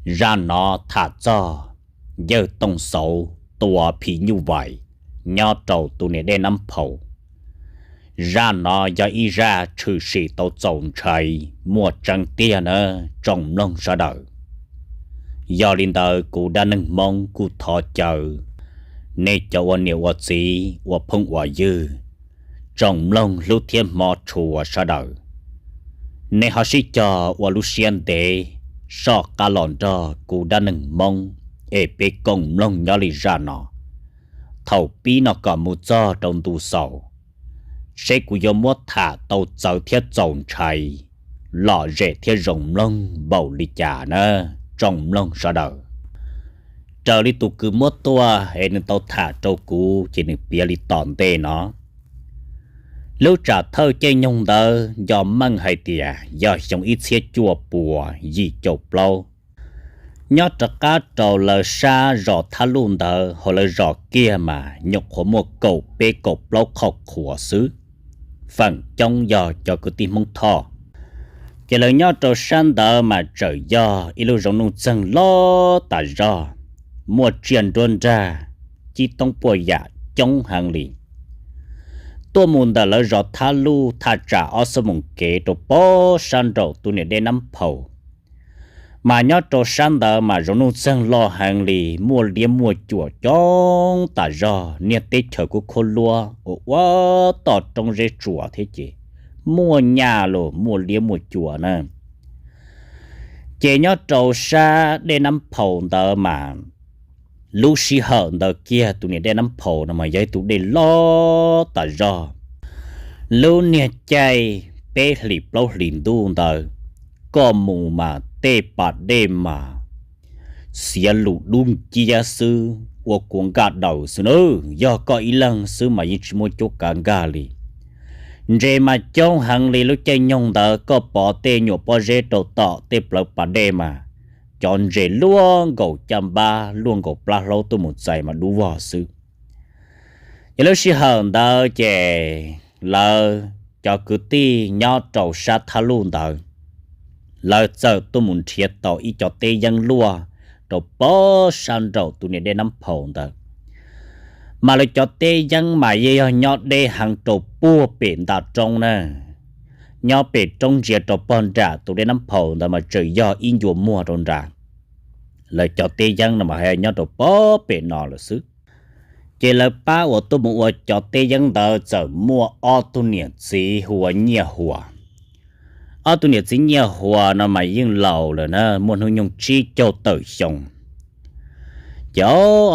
Zaj no tham txog yawg Tooj Xauv tua phim nyuj vais nyob rau tus niam dej Nab Phau. Zaj no yog ib zaj tshwm sim tau txaus ntshai muaj tseeb tiag na tsoom mloog sawv daws. Yog li ntawd kuv dab neeg Hmoob kuj thov caw nej cov ua niam ua txiv ua phooj ua ywg, tsoom mloog hlub thiab hmov tshua sawv daws, nej ho sib cog ua lub siab ntev soj qab los nrog kuv dab neeg Hmoob es peb koom mloog nyob li zaj no thaum pib no kom mus txog rau ntu xaus, seb kuv yuav muab tham tau txawv thiab txaus ntshai, lom zem thiab zoo mloog npaum li cas na tsoom mloog sawv daws. Raws li tus kws muab tuaj es nws tau tham rau kuv ces nws piav li tom ntej no. Lub tsam thawj caij nyoog ntawd nco meej hais tias yog xyoo ib txhiab cuaj puas yim caum plaub, nyob rov qab rau lawv sab zos Thab Luj ntawd hauv lawv zos kiag mas nyuam qhuav muaj kaum peb kaum plaub qhov qhuas xwb, feem coob yog cov kwv tij Hmoob Thoj. Ces lawv nyob rau sab ntawd mas tseem yog ib lub zoov nuj txeeg loj tas zog, muaj tsiaj nruab nrag, cib toob puaj yam coob heev li. Tuaj mus ntawm lawv zos Thab Luj thaj tsam ob xuab moos kev rau pob sab nraum tus niam dej Nab Phau, mas nyob rau sab ntawd mas zoov nuj txeeg loj heev li, muaj liab muaj cuam coob tas zog, niag teb chaws kuj khuab luab ua ua toj roob zeb tsuas thiab ces muaj nyaj los muaj liab muaj cuam na. Ces nyob rau sab dej Nab Phau ntawd mas lub sij hawm ntawd kiag tus niam dej Nab Phau no mas yog ib tug dej loj tas zog. Lub niag caij peb hlis plaub hlis ntuj ntawd, koj mus mas tej pas dej mas xiav lus dub nciab xwb, ua kua nkaj daws xwb na. Yog koj ib leeg xwb mas yeej tsis muaj cuab kav nkag li. Ntses mas coob heev li, lub caij nyoog ntawd koj pov tej nyuam pob zeb rau tom tej plawv pas dej mas cov ntses luaj nkaus caj npab, luaj nkaus plab hlaub tuaj mus txais mas dub vog xwb. Ces lub sij hawm ntawd ces lawv cov kwv tij nyob rau sab Thab Luj ntawd, lawv txawm tuaj mus nrhiav tau ib cov teb yeeb luaj rau pob sab nraum tus niam dej Nab Phau ntawd. Mas lawv cov teb yeeb mas yeej yog nyob deb heev rau puag pem nta roob na. Nyob pem roob ntsia rau pog nram tus dej Nab Phau ntawd mas tseem yog ib ncua muag rau nram. Lawv cov teb yeeb no mas ho nyob rau pob pem no lawm xwb. Ces lawv pab uas tuaj mus ua cov teb yeeb ntawd txawm muaj ob tug niam txiv hu ua Nyiaj Huas. Ob tug niam txiv Nyiaj Huas no mas yeej laus lawm na, muaj hnub nyoog tsib caug tawm xyoo. Ces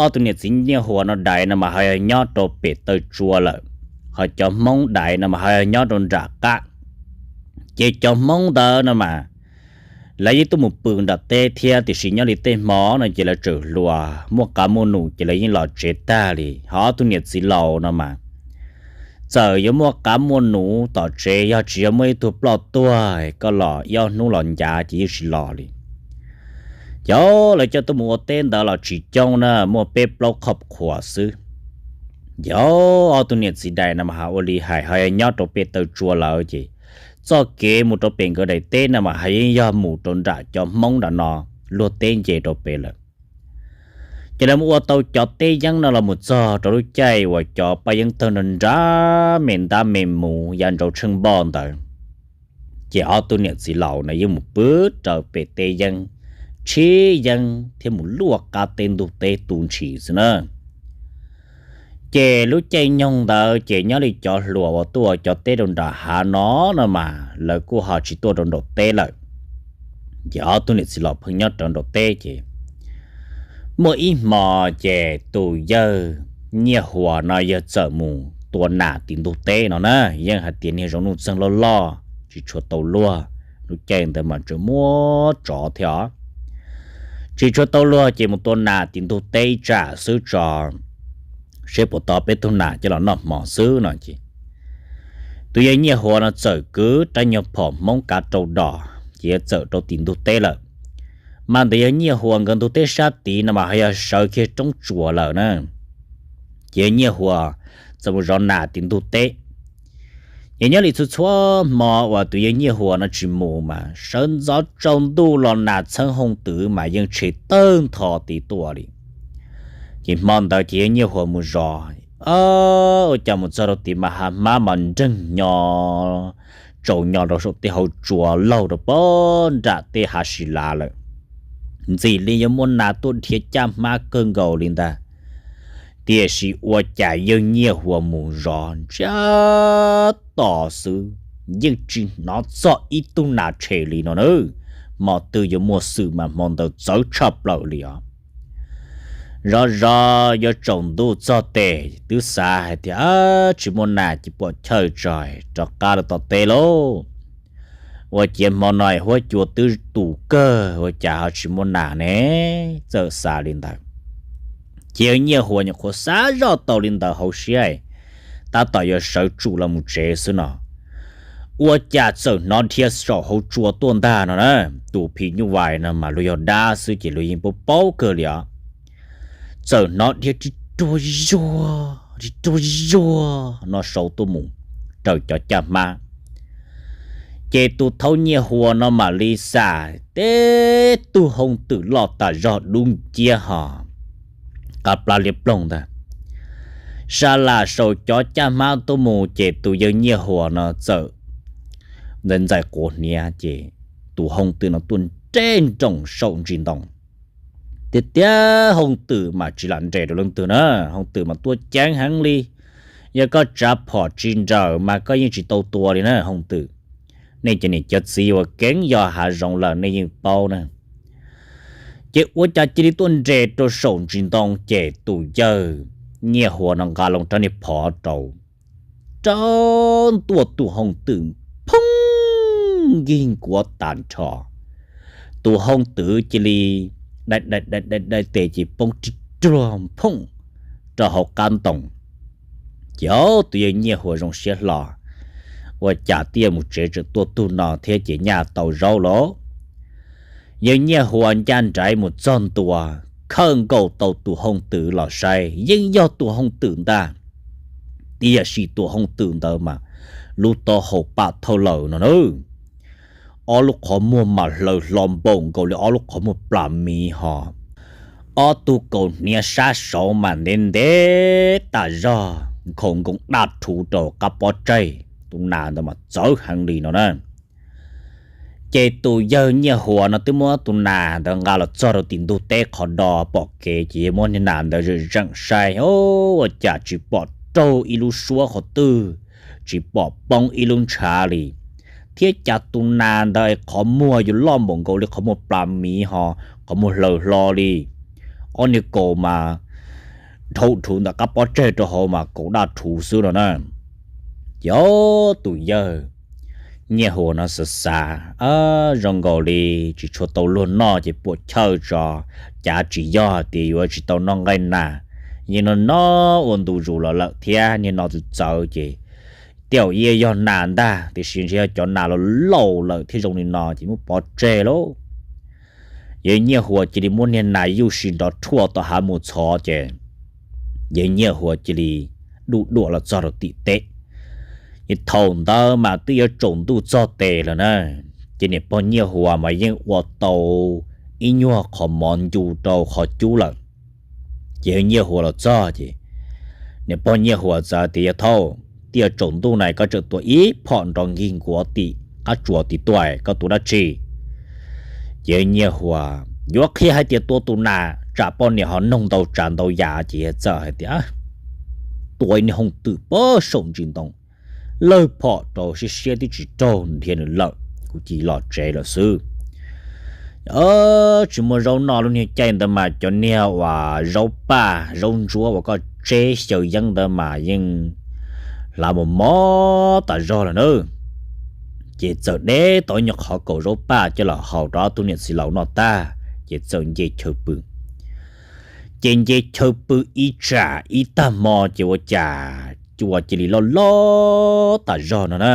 ob tug niam txiv Nyiaj Huas no dais no mas ho yog nyob rau pem taw tsua lawm, ho cov Hmoob dais no mas ho yog nyob rau nram qab. Ces cov Hmoob ntawd no mas lawv yeej tuaj mus pw nram teb thiab, tiam sis nyob li tej hmo no ces lawv tseem hluas muaj qab muaj num ces lawv yeej los tsev tag li. Ho ob tug niam txiv laus no mas txawm yuav muaj qab muaj num tom tsev, yog tsis yog muaj ib tug ploj tuag koj los ib ob hnub los ncav ces yeej tsis los li. Ces lawv coj tuaj mus ua teb ntawd los tsis coob na, muaj peb plaub qhov qhuas xwb. Ces ob tug niam txiv dais no mas ho ua li hais ho yog nyob rau pem taw tsua lawm ces txoj kev mus rau pem nkawd daim teb no mas ho yeej yog mus rau nram cov Hmoob nram no luag teb nce rau pem lawm. Ces lawv mus ua tau cov teb yeeb no los mus txog rau lub caij uas cov paj yeeb tawg nrov nrab me ntab me mus ya ntsauv tsheej npoj ntawd, ces ob tug niam txiv laus no yeej mus pw rau pem teb yeeb, tshib yeeb thiab mus luaj qab teb ntug teb tu ntshis xwb na. Ces lub caij nyoog ntawd ces nyob li cov hluas uas tuaj ua cov teb rau nram hav no no mas lawv kuj ho tsis tuaj rau nraum teb lawm. Ces ob tug niam txiv laus pheej nyob rau nraum teb ces muaj ib hmo ces tus yawg Nyiaj Huas no yawg txawm mus tua nas tim ntug teb no na, yeej hais tias niag zoov nuj txeeg loj loj tsis tshua tau luag, lub caij ntawd mas tseem muaj tsov thiab os. Tsis tshua tau luag ces mus tua nas tim ntug teb ib tsam xwb tso, seb puas tau peb tug nas coj los noj hmo xwb no ces tus yawg Nyiaj Huas no txawm kwv rab nyuag phom Hmoob kav rau dos ces yawg txawm rau tim ntug teb lawm. Mas ntawd yawg Nyiaj Huas nkawd ntug teb sab tid no mas ho yog sawv kiag roob tsuas lawm na. Ces yawg Nyiaj Huas txawm mus zov nas tim ntug teb. Ces nyob li txhua txhua hmo uas tus yawg Nyiaj Huas no tsis mus mas sawv ntxov tsaus ntuj los nas txheeb Hooj Twm mas yeej tshem tawg ntho tiv tuaj li. Ces hmo ntawd ces yawg Nyiaj Huas mus zov, ua cas mus txog rau tim mas hav hmab mas nreeg nyo tsaus nyo rau saum tej hauv tsua laug rau pem nram tej hav sis lav lawm. Ntxim li yuav muaj nas tuaj dhia caj hmab kawg nkaus li ntag. Tiam sis ua cas yawg Nyiaj Huas mus zov ntsiag to xwb, yeej tsis hnov txog ib tug nas tshem li no na. Hmo twg yuav muaj xwm mas hmo ntawd txawv tshaj plaws li os. Zov zov yuav tsaus ntuj txog tes twb xav hais tias tsis muaj nas ces pom chaw tso rov qab rau tom teb lauj. Ua ciav hmo no huab cua twb tus kawg ua cas ho tsis muaj nas ne, txawm xav li ntawd. Ces yawg Nyiaj Huas nyuam qhuav xav zoj tau li ntawd hauv siab, tab tom yuav sawv tsuj los mus tsev xwb no, ua cas txawm hnov dhia saum hauv tsua tuaj ntag no na. Tus phim nyuj vais no mas luag yog dab xwb ces luag yeej paub paub kawg li os. Txawm hnov dhia ris ruag zuag ris ruag zuag no saud tuaj mus raws cov caj hmab. Ces tus thaub Nyiaj Huas no mam li xam teb tug Hooj Twm loj tas zog dub nciab ho qab plab liab ploog ntag. Sab lam saum cov caj hmab tuaj mus ces tus yawg Nyiaj Huas no txawm ntxais ntxais quav hniav ces tus Hooj Twm no tuaj nres nroos saum ntsis ntoo. Tiag tiag Hooj Twm mas tsis lam nres rau leej twg na, Hooj Twm mas tua ceev heev li. Yog koj tsav phom tsis nrawm mas koj yeej tsis tau tua li na Hooj Twm. Nej cov niam cov txiv uas keev yog hav zoov lawm nej yeej paub na. Ces ua cas cia li tuaj nres rau saum ntsis ntoo ces tus yawg Nyiaj Huas no nqa loo rab niag phom rau rau ntua tus Hooj Twm phooj nkig nkuav tas nrho. Tus Hooj Twm cia li dai dai dai dai tes ces poob ris ruag phooj rau hauv qab ntoo. Ces tus yawg Nyiaj Huas zoo siab hlo, ua cas twb yuav mus tsev tseem tuaj tug no thiab ces nyaj tau zaub lauj. Yawg Nyiaj Huas ncaj nraim mus txog ntua, khawm nkaus tau tus Hooj Twm los saib yeej yog tus Hooj Twm ntag. Tiam sis tus Hooj Twm ntawd mas lub taub hau pam thauj lawm no na. Ob lub qhov muag mas hlaws hlo npaum nkaus li ob lub qhov muag plas miv ho. Ob tug kaus hniav sab saud mas ntev ntev tas zog nkhaus nkoos daj rhuv rau qab pob tsaig, tus nas ntawd mas txawv heev li no na. Ces tus yawg Nyiaj Huas no twb muab tus nas ntawd nqa los txog rau tim ntug teb qhov do pom kev ces yawg muab niag nas ntawd zeem zeem saib, ua cas tsis pom raug ib lub suab qhov twg, tsis pom poob ib lub ntshav li. Thiab cas tus nas ntawd qhov muag yuav loj npaum nkaus li qhov muag plas miv ho, qhov muag hlaws hlo li. Ob niag kaus mas dhau rhuv ntawm qab pob tsaig rau hauv mas kaus daj rhuv xwb no na. Ces tus yawg Nyiaj Huas no xav xav, zoo nkaus li tsis tshua tau luag noj ces puam chawj tso, cav tsis yog tias yuav tsis tau noj nqaij nas. Yeej no no ua ntu zus los lawm thiab, niag no txawv txawv ces tej zaum yeej yog nas ntag, tiam sis ntshe yog cov nas laus laus lawm thiaj zoo li no ces muab pov tseg lauj. Yawg Nyiaj Huas cia li muab niag nas yuj sis nrov rhuaj tom hav mus txhov ces yawg Nyiaj Huas cia li duj duam los txog rau tim teb. Ces thaum ntawd mas twb yuav tsaus ntuj txog tes lawm na, ces niam pog Nyiaj Huas mas yeej ua tau ib nyuag qhov mov ncu rau qhov cub lawm. Ces yawg Nyiaj Huas los txog ces niam pog Nyiaj Huas txawm tias, Yawg Thauj, twb yuav tsaus ntuj na, koj tseem tua ib phom nrov nkig nkuav tim qab tsuas tim tuaj, koj tua dab tsi? Ces yawg Nyiaj Huas yuav qhia hais tias tua tus nas tsam poj niam ho noog ntau tsav ntau yam ces yawg txawm hais tias, Tua ib niag Hooj Twm pag saum ntsis ntoo, lawg phom rau siab siab twb tsis raug, nrhiav nws lawm, kuv cia li los tsev lawm xwb. Tsis muaj zaub noj lub niag caij ntawd mas cov niag uas zaub paj zaub ntsuab uas koj tseb xyaw yeeb ntawd mas yeej hlav mus mos tas zog lawm na. Ces txawm deb tau ib nyuag qhov kaus zaub paj coj los haus rau ob tug niam txiv laus noj tag, ces txawm nce chaw pw. Ces nce chaw pw ib tsam ib tag hmo ces ua cas cua cia li loj loj tas zog no na.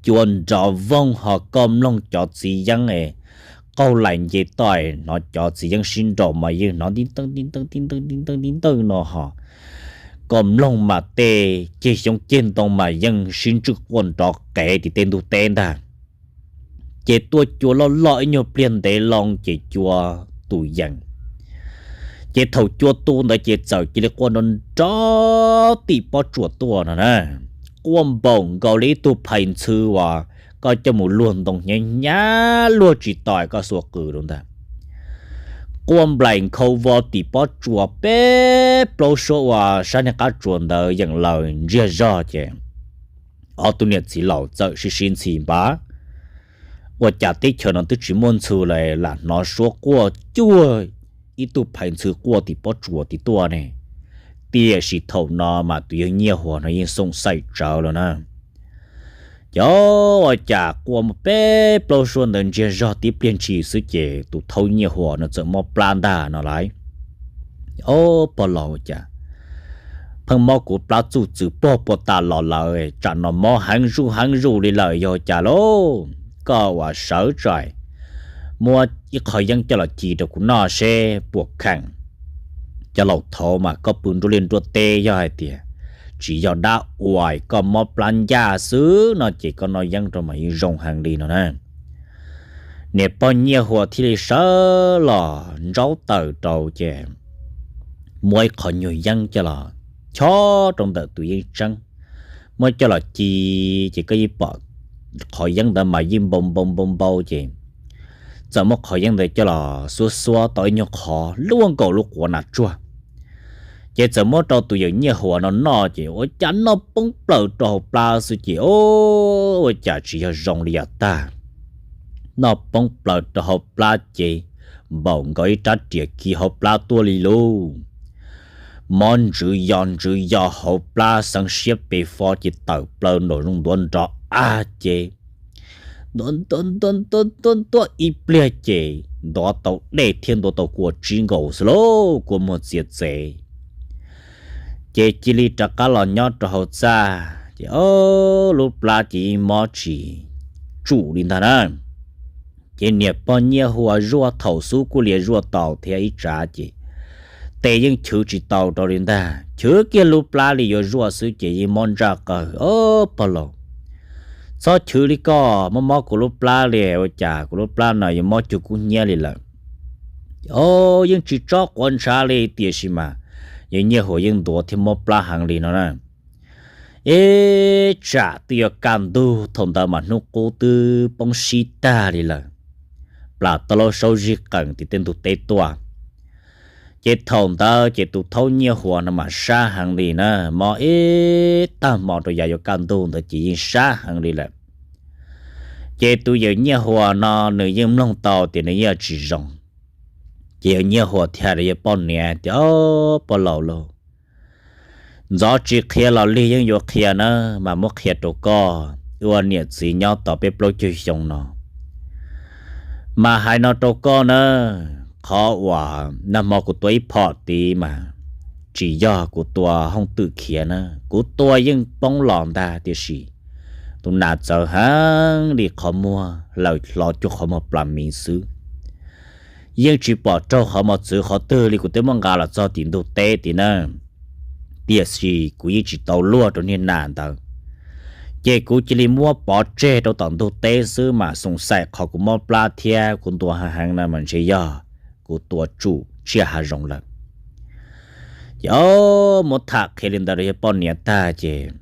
Cua nrov voog ho koj mloog cov txiv yeeb es qaug lais nce toj, hnov cov txiv yeeb sib nraus mas yeej hnov tib nteej tib nteej tib nteej tib nteej tib nteej no ho. koj mloog mas tej ceg xyoob ceg ntoo mas yeej sib ntswj quaj nrov qev tim tej ntug teb ntag. Ces tuaj cua loj loj ib nyuag pliag ntev loo ces cua tu yees. Ces thaum cua tu ntawd ces txawm cia li quaj nrov nrov tim pob tsuas tuaj no na. Quaj npaum nkaus li ib tug phais ntxhw uas koj coj mus luag ntoo hnyav hnyav luag tsis tau koj xuas qws rau ntag. Quaj nplaim nkhaus vos tim pob tsuas peb plaub suab uas sab niag qab tsuas ntawd yeem lawm ntsiag zog ces ob tug niam txiv laus txawm sib sib ntxhi npab, ua cas teb chaws no twb tsis muaj ntxhw lawm lam hnov suab quaj cuag ib tug phais ntxhw quaj tim pob tsuas tim tuaj ne. Tiam sis thaum no mas tus yawg Nyiaj Huas no yeej xoom xaim tsawv lawm na. Ces ua cas quaj peb plaub suab ntawd ntsiag zog tib pliag ntshis xwb ces tus thaub Nyiaj Huas no txawm mob plab ntag no lauj. Ob pog laus, ua cas pheej mob kuv plab txuj txwv pog puag tas los lawm, tsam no mob heev zuj heev zus li lawm yog cas lauj? Koj uas sawv tsees muab ib qho yeeb coj los ci rau kuv noj seb puas kheem. Cov laus thaud mas koj pw nruab liaj nruab teb yog hais tias tsis yog dab uas koj mob plab ncaj xwb no ces koj noj yeeb rau mas yeej zoo heev li no na. Niam pog Nyiaj Huas thiaj li sawv los ntsaub taws rau ces muab ib qho nyuag yeeb coj los chob rau ntawm tus yeeb tseeb, muab coj los ci ces koj yeej pom qhov yeeb ntawd mas yeej npau npau npau npau ces txawm muab qhov yeeb ntawd coj los xuab xuab tau ib nyuag qhov luaj nkaus lub quav nas tsuag. Ces txawm muab rau tus yawm Nyiaj Huas no noj ces ua cas noj poob plaws rau hauv plab xwb ces ua cas tsis yog zoo li yam tag. Noj poob plaws rau hauv plab ces npaum nkaus ib rab riam kiv hauv plab tuaj li lauj. Mob ntsws yos ntsws yos hauv plab xeev siab pes fo ces tawm plaws nraum zoov ntuav nrov av ces ntuav ntuav ntuav ntuav ntuav ib pliag ces ntuav tau dej thiab ntuav tau kua tsib nkaus xwb lauj, kua muag txiav txev. Ces cia li rov qab los nyob rau hauv txaj ces o, lub plab ces yeej mob tsis tsum li ntag na. Ces niam pog Nyiaj Huas zuaj thaum xub kuj lias zuaj tau thiab ib tsav ces tes yeej chwv tsis tau rau li ntag, chwv kiag lub plab li yuav zuaj xwb ces yeej mob ntsaj qawg. O, pog laus, txhob chwv li koj, mob mob kuv lub plab li, ua cas kuv lub plab no yuav mob cuag kub hnyiab li lawm. O, yeej tsis tsob quav ntshav li tiam sis mas yawg Nyiaj Huas yeej ntuav thiab mob plab heev li no na. Ib tsam twb yuav kaj ntug thaum ntawd mas hnub qub twb poob sib tag li lawm, plam tau laub saub zig qees tim tej ntug teb tuaj. Ces thaum ntawd ces tus thaub Nyiaj Huas no mas sab heev li na, mob ib tag hmo rau yav yuav kaj ntug ntawd ces yeej sab heev li lawm. Ces tus yawm Nyiaj Huas no nws yeej mloog tau tias nws yeej tsis zoo, ces yawm Nyiaj Huas thiaj hais rau yawg poj niam tias, O, pog laus lauj, ntxov tsis qhia los lig yeej yuav qhia na, mas muab qhia rau koj ua niam txiv nyob tau peb plaub caug xyoo no. Mas hais no rau koj na, qhov uas nag hmo kuv tua ib phom tid mas tsis yog kuv tua hooj twm khiav na, kuv tua yeej poob los ntag tiam sis tus nas txawv heev li qhov muag, laws hlo cuag qhov muag plas miv xwb. Yeej tsis pom raug qhov mos txwv qhov twg li, kuv twb muab nqa los txog tim ntug teb tid na, tiam sis kuv yeej tsis tau luag rau niag nas ntawd. Ces kuv cia li muab pov tseg rau tom ntug teb xwb mas xoom xaim qhov kuv mob plab thiab kuv ntuav heev heev no mas ntshe yog kuv tua tsum tsiaj hav zoov lawm. Ces o, muab tham qhia li ntawd rau yawg poj niam tag ces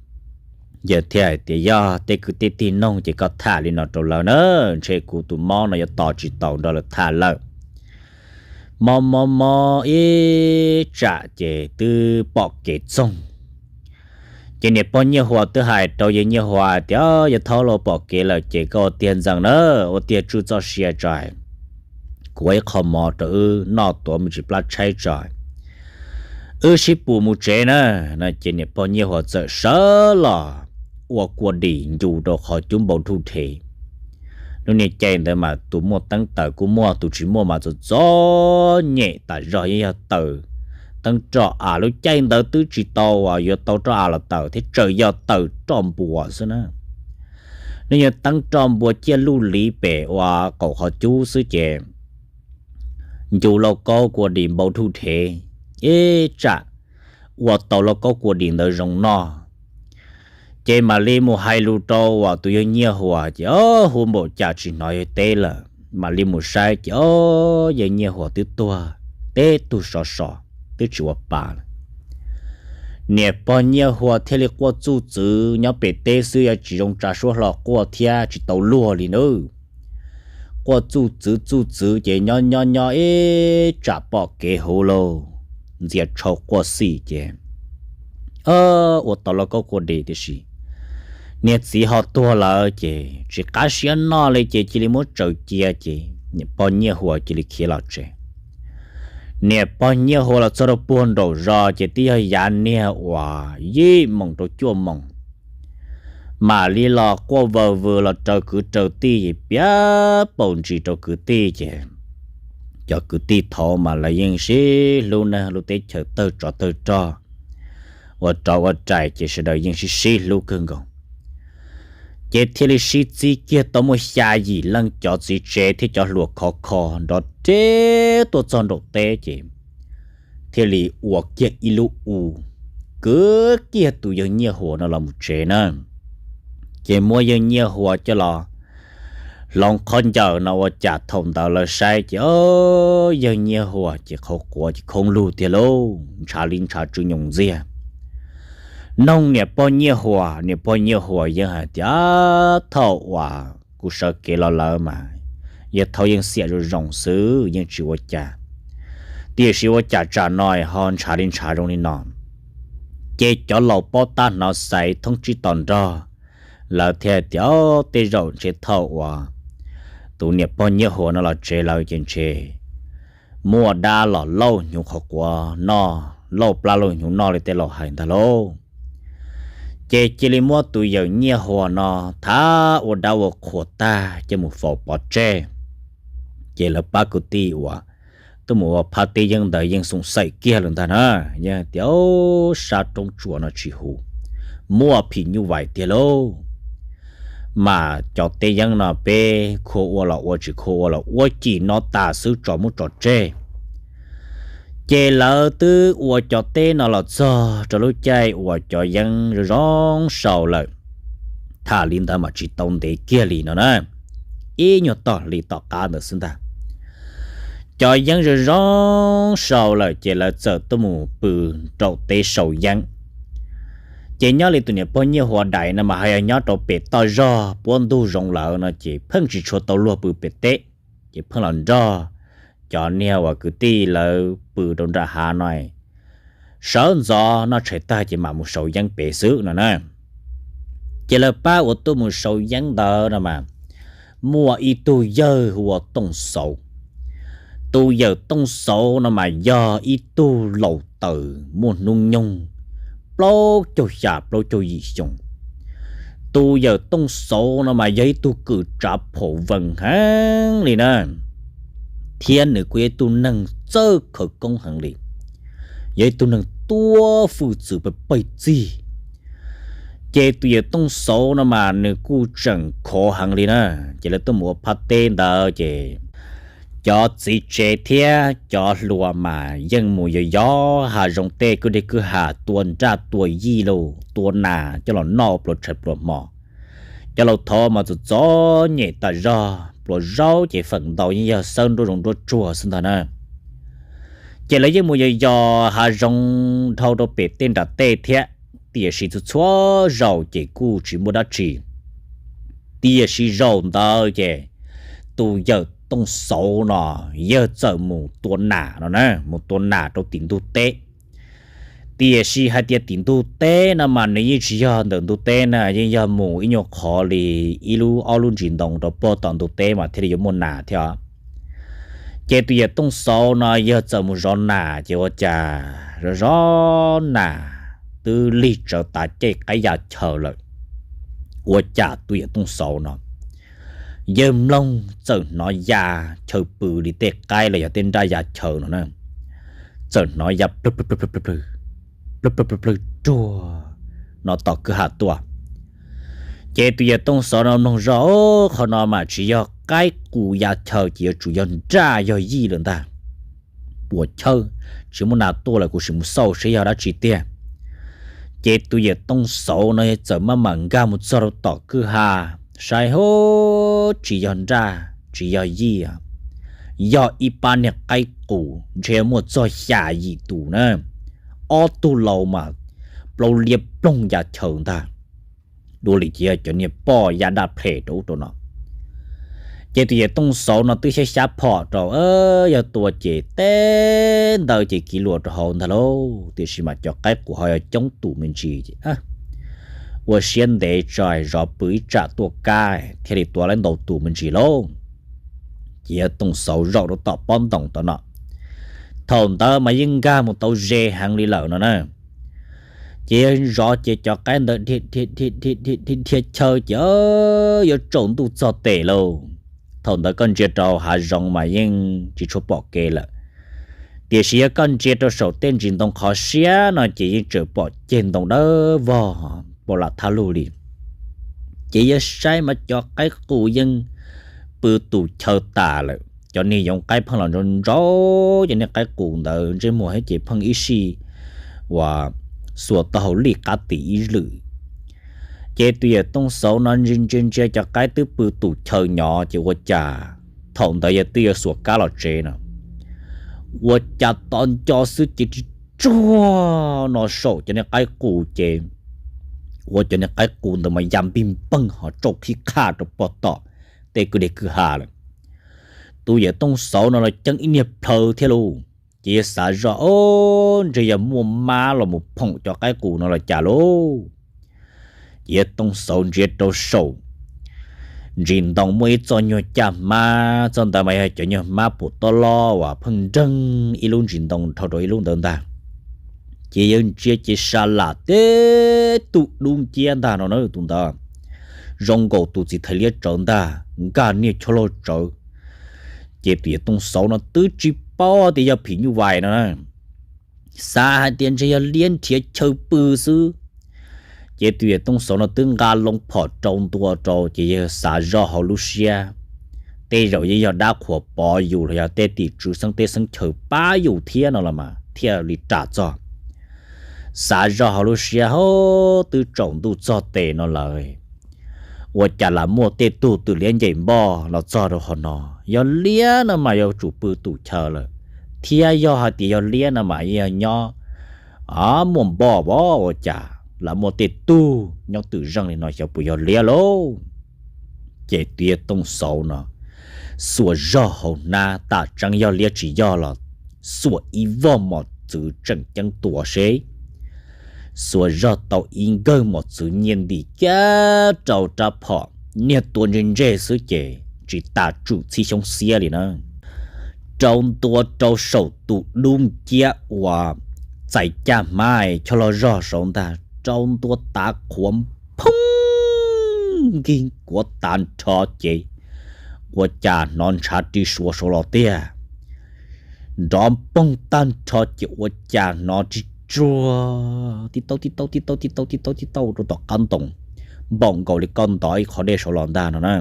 yawg thiaj hais tias, Yog tej kwv tij tij noog ces koj tham li no rau lawv na, ntshe kuv tus mob no yuav tos tsis taus nrog lawv tham lawm. Mob mob mob ib tsam ces twb pom kev txoog. Ces niam pog Nyiaj Huas twb hais rau yawg Nyiaj Huas tias, Yawg thaub lauj, pom kev lawm ces koj ua tiag ntxees na, ua tiag tsuj txoj sia tso, kuv ua ib qho mov rau wb noj tuav me ntsis plab tshaib tso, wb sib pus mus tsev na. No ces niam pog Nyiaj Huas txawm sawv los ua kua dim ncu rau qhov cub npau dhuj dhev. Lub niag caij ntawd mas tus muaj teeb taws kuj muaj, tus tsis muaj mas txom txom nyem tas zog, yeej yog taws teeb roj av. Lub caij ntawd twb tsis tau uas yuav tau roj av los taws thiab, tsuas yog taws roj npua xwb na. Lub nyuag teeb roj npua ciaj luj liv pem ua qaum qhov cub xwb ces ncu lauj kaub kua dim npau dhuj dhev, ib tsam ua tau lauj kaub kua dis ntawd zoo noj. Ces mam li mus hais lus rau uas tus yawg Nyiaj Huas ces, o, hu npaum cas tsis hnov yawg teb lawm. Mam li mus saib ces, o, yawg Nyiaj Huas twb tuag teb tug sov sov, twb tsis ua pa lawm. Niam pog Nyiaj Huas thiaj li quaj txuj txwv, nyob pem teb xwb yuav tsis zoo tsa suab hlo quaj thiab tsis tau luag li nawb. Quaj txuj txwv txuj txwv ces nyob nyob nyob ib tsam pom kev huv lauj, ntxias tshau quaj xim ces, o, ua tau lauj kaub kua dis tiam sis niag txiv ho tuag lawm ces tsis qab siab noj li ces cia li muab tsaws cia ces niam pog Nyiaj Huas cia li khiav los tsev. Niam pog Nyiaj Huas los txog rau puag nraum zos ces twb yog yav niag uas yim moos rau cuaj moos, mam li los quaj vawg vwg los raws kwv raws tij piav paus ntsis rau kwv tij ces cov kwv tij thaud mas lawv yeej sib hlub na, lub teb chaws tawg tsov tawg rog, ua rov ua rais ces sawv daws yeej sib sib hlub kawg nkaus. Ces thiaj li sib txib kiag tau muaj xya yim leej cov txiv tsev thiab cov hluas khov kho nrov reb tuaj txog nraum teb ces thiaj li ua kiag ib lub u kwv kiag tus yawg Nyiaj Huas no los mus tsev na. Ces muab yawg Nyiaj Huas coj los hloov qhov ncauj no ua cas thaum ntawd lawv saib ces, o, yawg Nyiaj Huas ces qhov quav ces khoob lug tiag lauj, ntshav li ntshav tsw nyoos ntxiag. Noog niam pog Nyiaj Huas, niam pog Nyiaj Huas yeej hais tias, thaum uas kuv sawv kev los lawm mas yawg thaud yeej xiam zoo zoo xwb yeej tsis ua cas, tiam sis ua cas tsam no ho ntshav li ntshav zoo li no. Ces cov laus paub tab hnov xaiv thoob tsib tos nrog, lawv thiaj tias, o, tej zaum ntshe thaum uas tus niam pog Nyiaj Huas no los tsev lawm ces ntshe muaj dab los lauj hnyuv qhov quav noj, lauj plab lauj hnyuv noj li tej laus hais ntag lauj. Ces cia li muab tus yawm Nyiaj Huas no thab ua dab ua qhuas tag coj mus faus pov tseg. Ces lawv pab kwv tij uas tuaj mus ua phab teb yeeb ntawd yeej xoom xaim kiag lawm ntag na, yeej tias, o, sab roob tsuas no tsis huv, muaj phim nyuj vais tiag lauj. Mas cov teb yeeb no peb khua ua los ua, tsis khua ua los ua, cim no tas xwb tso muab tso tseg. Ces lawv twb ua cov teb no los txog rau lub caij uas cov yeeb zoo zoo sau lawm, tham li ntawd mas tsis tau ntev kiag li no na, ib nyuag tog hli tom qab ntawd xwb ntag. Cov yeeb zoo zoo sau lawm ces lawv txawm tuaj mus pw rau teb sau yeeb. Ces nyob li tus niam pog Nyiaj Huas daim no mas ho yog nyob rau pem toj zog puab ntug zoov lawm no ces pheej tsis tshua tau luag pw pem teb, ces pheej los nrog cov niag uas kwv tij lawv pw rau nram hav no, sawv ntxov noj tshais tag ces mam mus sau yeeb pem xwb no na. Ces lawv pab uas tuaj mus sau yeeb ntawd no mas muaj ib tug yawg hu ua Tooj Xauv. Tus yawm Tooj Xauv no mas yog ib tug laus taws muaj hnub nyoog plaub caug xya plaub caug yim xyoo. Tus yawm Tooj Xauv no mas yog ib tug kws tsav phom vees heev li na, thiab nws kuj yog ib tug neeg txawj khawv koob heev li, yog ib tug neeg tuab fwj txwv pawg pawg txig. Ces tus yawm Tooj Xauv no mas nws kuj tseem khov heev li na. Ces lawv tuaj mus ua phab teb ntawd ces cov txiv tsev thiab cov hluas mas yeej mus yos yos hav zoov tej kwj deg kwj ha tua nraj tua yij los tua nas coj los noj pluas tshais pluas hmo. Cov laus thaud mas txom txom nyem tas zog, pluas zaub ces feem ntau yeej yog xawb nruab zoov nruab tsuag xwb ntag na. Ces lawv yeej mus yos yos hav zoov dhau rau pem tej nram tej thiab, tiam sis txhua txhua zaus ces kuj tsis muaj dab tsi. Tiam sis zaum ntawd ces tus yawm Tooj Xauv no yawg txawm mus tua nas no na, mus tua nas rau tim ntug teb. Tiam sis hais tias tim ntug teb no mas nws yeej tsis yog ntawm ntug teb na, yeej yog mus ib nyuag qhov li ib lub ob lub ntsis ntoo rau puag tom ntug teb mas thiaj li yuav muaj nas thiab. Ces tus yawm Tooj Xauv no yawg txawm mus zov nas ces ua cas zov zov nas twb lig tsawv tav caij qaib ya chaw lawm, ua cas tus yawm Tooj Xauv no yawg mloog txawm hnov ya chaw pw li tej qaib los yog tej nraj ya chaw no na, txawm hnov ya plawg plawg plawg plawg plawg plawg plawg plawg plawg ruag no tom kwj ha tuaj. Ces tus yawm Tooj Xauv no mloog zoj, qhov no mas tsis yog qaib qus ya chaw ces yuav tsum yog nraj yog yij lawm ntag. puas chawj, tsis muaj nas tuaj lawm, kuv sim mus xauj seb yog dab tsi tiag. Ces tus yawm Tooj Xauv no txawm maj mam nkag mus txog rau tom kwj ha, saib hub, tsis yog nraj tsis yog yij, yog ib pab niag qaib qus ntshe muaj txog xya yim tus na. Ob tug laus mas plaub liab ploog ya chaw ntag, dua li ces yog cov niag poj ya daj phem rau ub rau no. Ces tus yawm Tooj Xauv no twb xyab xyab phom rau, yog tua ces teb ntawd ces kiv luas rau hauv ntag lauj, tiam sis mas cov qaib qus ho yog coob tus me ntsis ces ua siab ntev tso, zov pw ib tsam tuaj kab thiaj li tua laib ntau tus me ntsis lauj. Ces yawm Tooj Xauv zaum rau tom pob ntoos tom no, thaum ntawd mas yeej nkag mus tau ze heev li lawm no na. Ces yawg zov ces cov qaib ntawd dhia chaw ces yuav tsaus ntuj txog tes lauj. Thaum ntawd koj ntsia rau hav zoov mas yeej tsis tshua pom kev lawm, tiam sis yog koj ntsia rau saum tej ntsis ntoo qhov siab no ces yeej tseem pom ceg ntoo dawb vog pom lam thab lug li. Ces yawg saib mas cov qaib qus yeej pw tus chaw tas lawm, cov niag yoov qaib pheej los ntsauv ntsauv cov niag qaib qus ntawd ntsej muag thiab ces pheej ib sij uas xuas tau hauv lij qab tim ib lwm. Ces tus yawm Tooj Xauv no ntsia ntsia ntsia cov qaib twb pw tus chaw nyob ces ua cas thaum ntawd yawg twb yuav xuas kab los tsev no, ua cas tos nco xwb ces ris tsuag no saum cov niag qaib qus ces ua cov niag qaib qus ntawd mas ya npig npeeg ho tsauj khib qha rau pog tom tej kwj deg kwj ha lawm. Tus yawm Tooj Xauv no los ceeb ib niag plhaw thiab lauj. Ces yawg xav zoj, o, ntshe yog muaj mab los mus phoom cov qaib qus no los cas lauj. Ces yawg Tooj Xauv ntsia rau saum ntsis ntoo muaj ib txoj nyuag caj hmab, txoj ntawd mas yog cov nyuag hmab pum tob lob uas pheej nreeg ib lub ntsis ntoo dhau rau ib lub ntawd ntag. Ces yawg ntsia ces sa lam teb tug dub nciab ntag no na, tus ntawd zoo nkaus tus txiv thais liab tsawv ntag, nkag niag choj laug tsawv. Ces tus yawm Tooj Xauv no twb tsis paub tias yog phim nyuj vais no na, xav hais tias ntshe yog liab nrhiav chaw pw xwb. Ces tus yawm Tooj Xauv no twb nqa loo phom rau ntua rau ces yawg xav zoj hauv lub siab, tej zaum yeej yog dab qhuas pov yus los yog tej tim tswv xeeb teb xeeb chaw pab yus thiab no los mas thiaj li ras txog. Xav zoj hauv lub siab, hub, twb tsaus ntuj txog tes no lawm, ua cas lam muaj tej tug twm liab ncaim npoj los txog rau hauv no. Yog liab no mas yuav tsum pw tus chaw lawm, thiab yog hais tias yog liab no mas yeej yog nyob muaj npoj vov, ua cas lam muaj tej tug nyob twm zeej li no, xyov puas yog liab lauj. Ces tus yawm Tooj Xauv no xuas zog hauv hnab, tam tseeb yog liab tsis yog los xuas ib voj mos txwv tseem ceeb tua seb. Xuas zog tau ib nkawg mos txwv nyiaj ntim kiag rau rab phom, niag tua ntseg ntseg xwb ces tsis tas tsum txhib xyoob xiab li na. Rau ntua rau saum tus dub nciab uas txais caj hmab choj laug zog saud ntag, rau ntua tav qhuav phooj nkig kuav tag nrho ces ua cas hnov ntshav ri suav saud los tiag. Nrov npoog tag nrho ces ua cas hnov ri tsuag tib tauj tib tauj tib tauj tib tauj tib tauj tib tauj rau tom qab ntoo, npaum nkaus li koj ntov ib qho dej saud los ntag no na.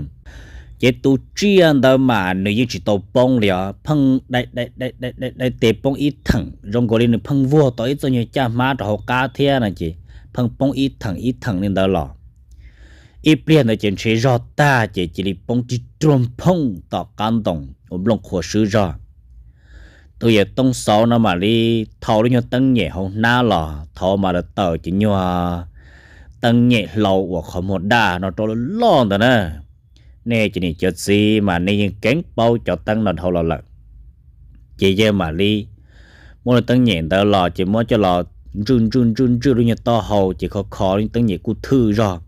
Ces tus tsiaj ntawd mas nws yeej tsis tau poob li os, pheej dai dai dai dai tes poob ib theem, zoo nkaus li nws pheej vuag tau ib txoj nyuag caj hmab rau hauv qab thiab no ces pheej poob ib theem ib theem li ntawd los. Ib pliag ntawd ces ntshe zog tag ces cia li poob rig ruag nphooj tom qab ntoo ua nplooj qhuav swb zog. Tus yawm Tooj Xauv no mam li thau lub nyuag teeb nyem hauv hnab los, thau mas lawv tawm cov nyuag teeb nyem hlau uas qhov muag daj no rau loj loj ntawd na. Nej cov niam cov txiv mas nej yeej keev paub cov teeb no dhau los lawm. Ces yawg mam li muab lub teeb nyem ntawd los ces muab coj los ntswj ntswj ntswj ntswj lub nyuag taub hau ces kho kho lub teeb nyem kuj thwj zog.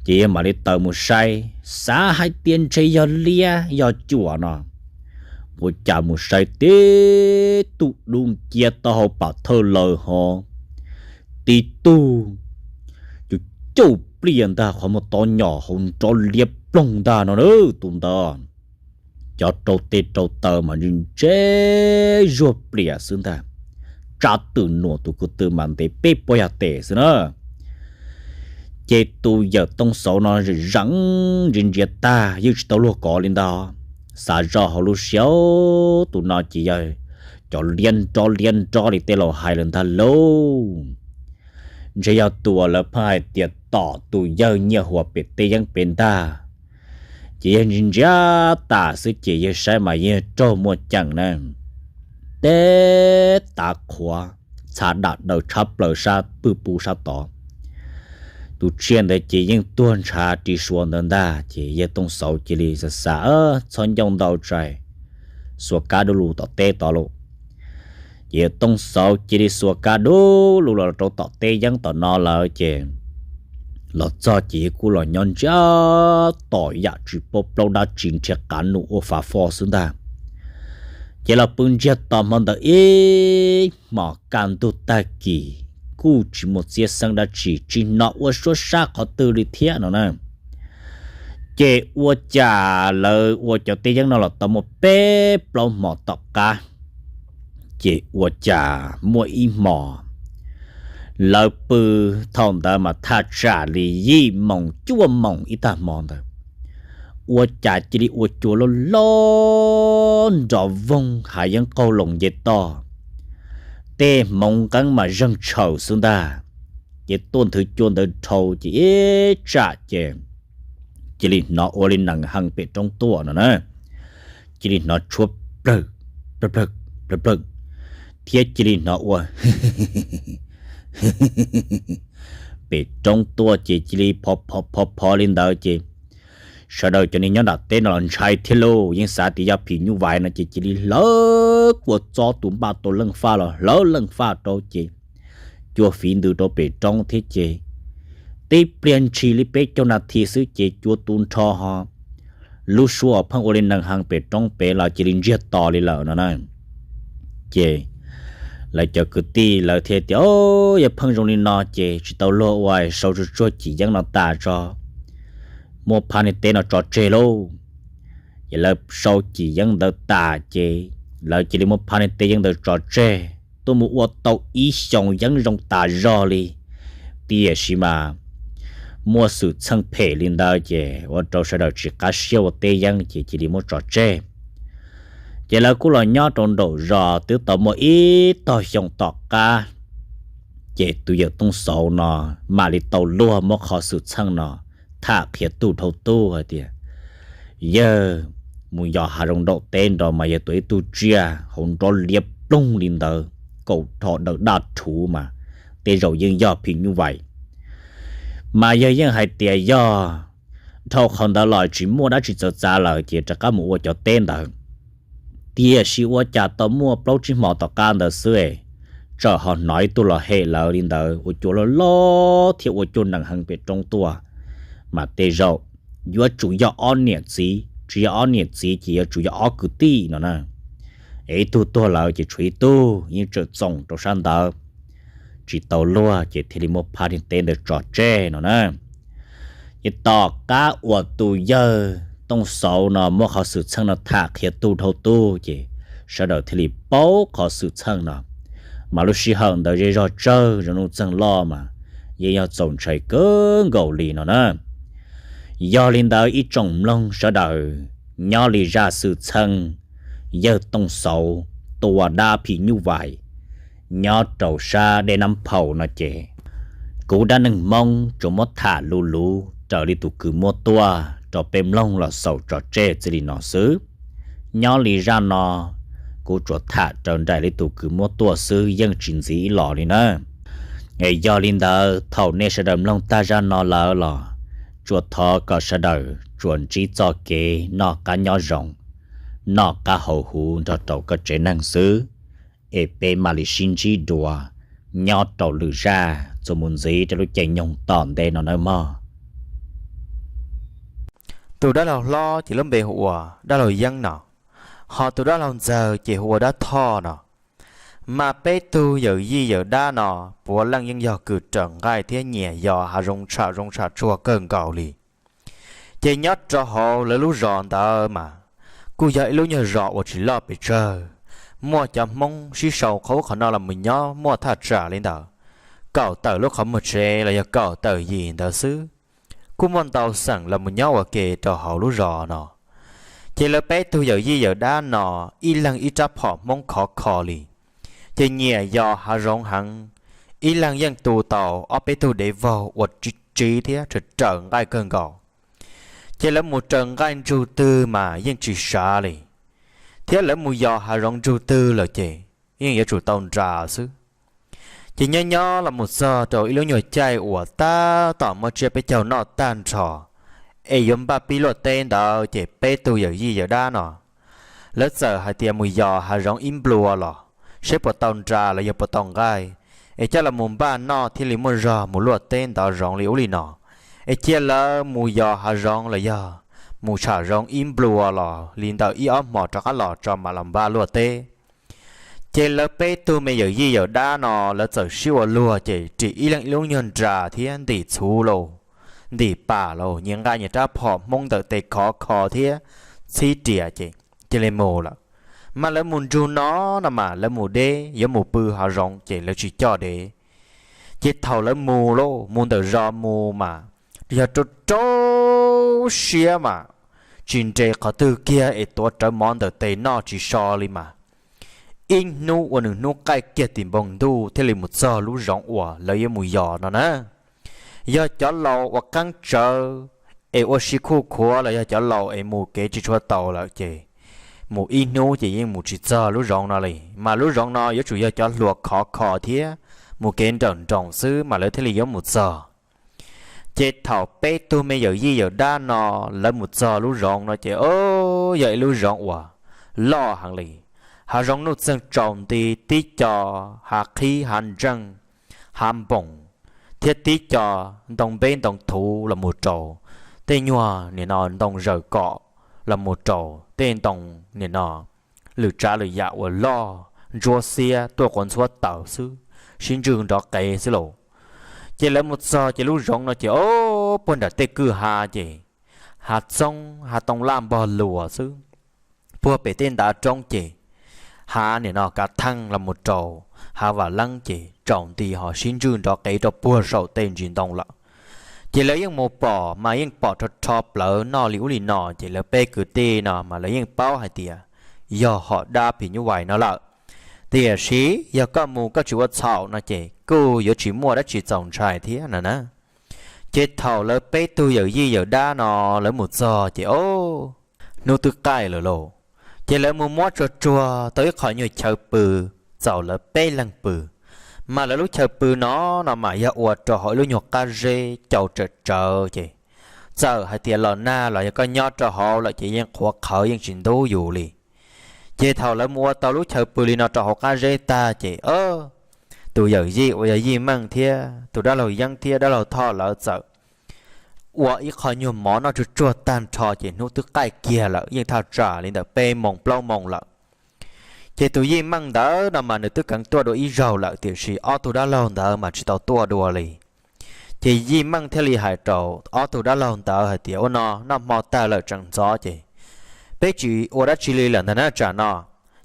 Ces yawg mam li taws mus saib, xav hais tias ntshe yog liab yog cuam no, ua cas mus saib tib tug dub nciab taub hau pam thawj lawm ho, tib tug cauj pliaj ntag, qhov muag tob nyom hauv nrov liab ploog ntag no na. Tus ntawd cov rau tes rau taw mas ntse ntse zuag plias xwb ntag, tsa twm nuam tus ko tw mas ntev peb puas yam tes xwb na. Ces tus yawm Tooj Xauv no zeem ntsia ntsia tag yeej tsis tau luag kov li ntag, xav zoj hauv lub siab, tus no ces yog cov liab nrob liab nrob li tej laus hais lawm ntag lauj. Ntshe yog tus uas lawv pheej hais tias tom tus yawg nyiaj huas pem teb yeeb pem ntag, ces yawg ntsia ntsia tas xwb ces yawg saib mas yawg raug muaj ceem na, teb tav qhuav txha dam daws tshab plaws sab pwj pub sab tod. Tus tsiaj ntawd ces yeej tuag ntshav ris suav ntawd ntag ces yawg Tooj Xauv cia li xav xav, txhob ncauj ntau tsais, xuas kab dub lug tom teb tod lauj. Ces yawg Tooj Xauv cia li xuas kab dub lug los rau tom teb yeeb tom no lawm ces los txog ces yawg kuj los nyob ntsiag to yam tsis paub plaub dab tsi nrhiav qav num ua fav fo xwb ntag. Ces los pw ntsiag to hmo ntawd ib hmos kaj ntug tag kis kuj tsis muaj txiab xeeb dab tsi, tsis hnov ua suab sab qhov twg li thiab no na. Ces ua cas lawv ua cov teb yeeb no los tau muaj peb plaub hmos tom qab, ces ua cas muaj ib hmos lawv pw, thaum ntawd mas thaj tsam li yim moos cuaj moos ib tag hmo ntawd, ua cas cia li ua cua loj loj nrov voog hav yeeb qaug loos nce toj, tej hmoov nqeeb mas zeeg tshaws xwb ntag. Ces tuaj nthwv cua ntawd dhau ces ib tsam ces cia li hnov ua li nees hee pem roob tuaj no na. Cia li hnov tshuab plawg plawg plawg plawg, thiab cia li hnov ua pem roob tuaj ces cia li phov phov phov li ntawd ces sawv daws cov neeg nyob nram teb no los ntshai thiab lauj, yeej xav tias yog phim nyuj vais no ces cia li hlawv kua txob tus npaj tus leej faj los hlawv leej faj rau ces cua fiv ntws rau pem roob thiab ces tib pliag ntshis li peb caug nas this xwb ces cua tu nrho ho lub suab pheej ua li nees hee pem roob pem los cia li ntsiag to li lawm no na. Ces lawv cov kwv tij lawv thiaj tias, Yog pheej zoo li no ces tsis tau luag ua, sau tsuag tsuag cim yeeb no tas tso, muab phab niag teb no tso tseg lauj. Ces lawv sau cim yeeb ntawd tas ces lawv cia li muab phab niag teb yeeb ntawd tso tseg. Tuaj mus ua tau ib xyoos yeeb zoo tas zog li, tiam sis mas muaj xwm txheej phem li ntawd ces ua rau sawv daws tsis qab siab ua teb yeeb ces cia li muab tso tseg. Ces lawv kuj los nyob rau nraum zos twb tau muaj ib tog xyoo tom qab, ces tus yawm Tooj Xauv no mam li tau luag muab qhov xwm txheej no tham qhia tuj dhau tuj hais tias, yawg mus yos hav zoov nraum teb nrog mas yawg tuav ib tug tsiaj hauv nrob liab ploog li ntawd, kaum rho daws daj rhuv mas tej zaum yeej yog phim nyuj vais. Mas yawg yeej hais tias yog dhau qhov ntawd los tsis muaj dab tsi txawv txav lawm ces rov qab mus ua cov teb ntawd. Tiam sis ua cas tau muaj plaub tsib hmo tom qab ntawd xwb, txawm ho hnov ib tug los hem lawv li ntawd ua cua loj loj thiab ua cuag nees hee pem roob tuaj, mas tej zaum yuav tsum yog ob niam txiv, tsis yog ob niam txiv ces yuav tsum yog ob kwv tij no na. Es ib tug tuag lawm ces tshuav ib tug yeej tseem txoom rau sab ntawd, tsis tau luag ces thiaj li muab phab niag teb ntawd tso tseg no na. Ces tom qab uas tus yawg Tooj Xauv no muab qhov xwm txheej no tham qhia tuj dhau tuj ces sawv daws thiaj li paub qhov xwm txheej no. Mas lub sij hawm ntawd zej zog tsawg zoo nuj txeeg loj mas yeej yog txaus ntshai kawg nkaus li no na. Yog li ntawd ib tsoom mloog sawv daws, nyob li zaj xwm txheej yawg Tooj Xauv tua dab phim nyuj vais nyob rau sab dej Nab Phau no ces kuv dab neeg Hmoob tsuas muab tham luv luv raws li tus kws muab tuaj rau peb mloog los xaus tso tseg txij li no xwb. Nyob li zaj no kuv tsuas tham raws nraim li tus kws muab tuaj xwb, yeej tsis ntxiv ib los li na. Es yog li ntawd thaum nej sawv daws mloog tag zaj no lawm los tsuas thov kom sawv daws tsuas ntsib txoj kev noj qab nyob zoo, noj qab haus huv nrog rau koj tsev neeg xwb. Es peb mam li sib ntsib dua nyob rau lwm zaj txuas mus ntxiv rau lub caij nyoog tom ntej no nawb mog. Tus dab laug hlob ces lub npe hu ua dab laug Yeeb no, ho tus dab laug ntxawg ces hu ua dab Thoj no. Mas peb tug yawm yij yawm dab no puav leej yeej yog kws raws nqaij thiab nyias yos hav zoov tsham zoov tsham tsuag kawg nkaus li. Ces nyob rau hauv lawv lub zos ntawd mas kuj yog ib lub nyuag zos uas tsis loj pes tsawg, muaj cov Hmoob sib sau qhov ub qhov no los mus nyob muaj thaj tsam li ntawd kaum tawm lub qhov muag tsev los yog kaum tawm yim ntawd xwb. Kuj muaj ntau xeem los mus nyob ua ke rau hauv lub zos no. Ces lawv peb tug yawm yij yawm dab no ib leeg ib rab phom Hmoob khov kho li, ces nyiam yos hav zoov heev, ib leeg yeej tu tau ob peb tug dev vog uas tsiv tsiv thiab raws raws nqaij kawg nkaus. Ces lawv mus raws nqaij ntsug twg mas yeej tsis sav li, thiab lawv mus yos hav zoov ntsug twg lawm ces yeej yuav tsum tau nra xwb. Ces nyob nyob los mus txog rau ib lub nyuag caij uas tab tom muab tsiab peb caug noj tag nrho, es yuav npaj pib luaj teb ntawd ces peb tug yawm yij yawm dab no lawv txawm hais tias mus yos hav zoov ib nplua los seb puas tau nra los yog puas tau nqaij, es coj los mus npaj noj thiaj li muaj zog mus luaj teb ntawd zoov li ub li no. Es cia lawv mus yos hav zoov los yog mus tsham zoov ib nplua los li ntawm ib ob hmos rov qab los tso mam los npaj luaj teb. Ces lawv peb tug me yawm yij yawm dab no lawv txawm sib ua luag ces ris ib leeg ib lub nyuag nra thiab ntim txhuv los ntim pam los nyias nqa nyias rab phom Hmoob ntawm tes khov kho thiab txhib riam ces cia li mus lawm. Mas lawv mus ntsug no no mas lawv mus deb, yuav mus pw hav zoov ces lawv tsis coj dev. Ces thaum lawv mus lauj, mus ntawm zos mus mas yog rau rau siab mas tsis nres qhov twg kiag es tuav rawv mov ntawm tes noj tsis so li mas ib hnub ua nws hnub qaij kiag tim npoo ntuj thiaj li mus txog lub zoov uas lawv yuav mus yos no na. Yog cov laus ua qeeb tsawv es ua si khuj khuav los yog cov laus es mus kev tsis tshua taus lawm ces mus ib hnub ces yeej mus tsis txog lub zoov no li. Mas lub zoov no yuav tsum yog cov hluas khov kho thiab mus kev nrawm nroos xwb mas lawv thiaj li yuav mus txog. Ces thaum peb tug me yawm yij yawm dab no lawv mus txog lub zoov no ces o, yog ib lub zoov uas loj heev li. Hav zoov nuj txeeg tsaus nti, tib co hav qhib hav ntseej, hav npoos, thiab tib co ntoo npeb ntoo thuv los mus rau tej nyuag nim no ntoo zawm kom los mus rau tej ntoo nim no lwm tsav lwm yam uas loj ntsuab xiab tuaj quav ntxhuab taws xwb, sib ntswj nrov qev xwb lauj. Ces lawv mus txog ces lub zoov no ces o, puag nram tej kwj ha ces hav txoob hav tooj laj npog luas xwb. Puag pem tej ntav roob ces hav nim no kav theej los mus rau hav vam leeb ces tsaus nti ho sib ntswj nrov qev rau puag saum tej ntsis ntoo lawm. Ces lawv yeej mus pom mas yeej pom rho rho plawv noj li ub li no ces lawv peb kwv tij no mas lawv yeej paub hais tias yog hom dab phim nyuj vais no lawm. Tiam sis yog koj mus koj tsis ua txhaum no ces kuj yuav tsis muaj dab tsi txaus ntshai thiab no na. Ces thaum lawv peb tug yawm yij yawm dab no lawv mus txog ces o, hnub twb qaij lawm lauj. Ces lawv mus muab tsuag tsuag tau ib qho nyuag chaw pw txaus lawv peb leeg pw. Mas lawv lub chaw pw no no mas yog ua rau hauv ib lub nyuag qab zeb cau tsawm tsawv ces txawm hais tias los nag los yog koj nyob rau hauv lawm ces yeej qhuav qhawv yeej tsis ntub yus li. Ces thaum lawv mus ua tau lub chaw pw li no rau hauv qab zeb tag ces tus yawm yij uas yog Yij Meej thiab tus dab laug Yeeb thiab dab laug Thoj lawv txawm ua ib qho nyuag mov noj tsuag tsuag tag nrho ces hnub twb qaij kiag lawm, yeej thaj tsam li ntawm peb moos plaub moos lawm. Ces tus Yij Meej ntawd no mas nws twb kheev tuaj dua ib zaug lawm tiam sis ob tug dab laug ntawd mas tsis tau tuaj dua li. Ces Yij Meej thiaj li hais rau ob tug dab laug ntawd hais tias, ua no noj hmo tag lawm tseem ntxov ces peb tsis ua dab tsi li lawm ntag na tsam no.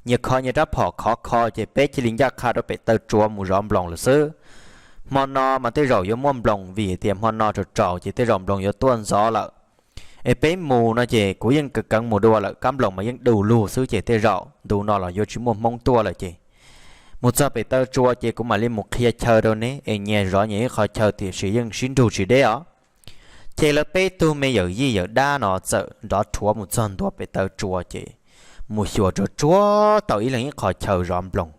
Nyias kho nyias rab phom khov kho ces peb cia li ncaj qha rau pem taw tsua mus zov nploos lawm xwb. Hmo no mas tej zaum yuav muaj nploos vim tias hmo no tsaus tsaus ces tej zaum nploos yuav tuaj ntxov lawm. Es peb mus no ces kuv yeej kawv keev mus dua lawm, kab nploos mas yeej du lug xwb ces tej zaum ntu no los yuav tsis muaj Hmoob tuaj lawm ces mus txog pem taw tsua ces kuv mam li mus qhia chaw rau neb es nyias zov nyias ib qho chaw tiam sis yeej sib nrug tsis deb os. Ces lawv peb tug me yawm yij yawm dab no txawm nrov rhuav mus txog ntua pem taw tsua ces mus xyuas tsuag tsuag tau ib leeg ib qho chaw zov nploos.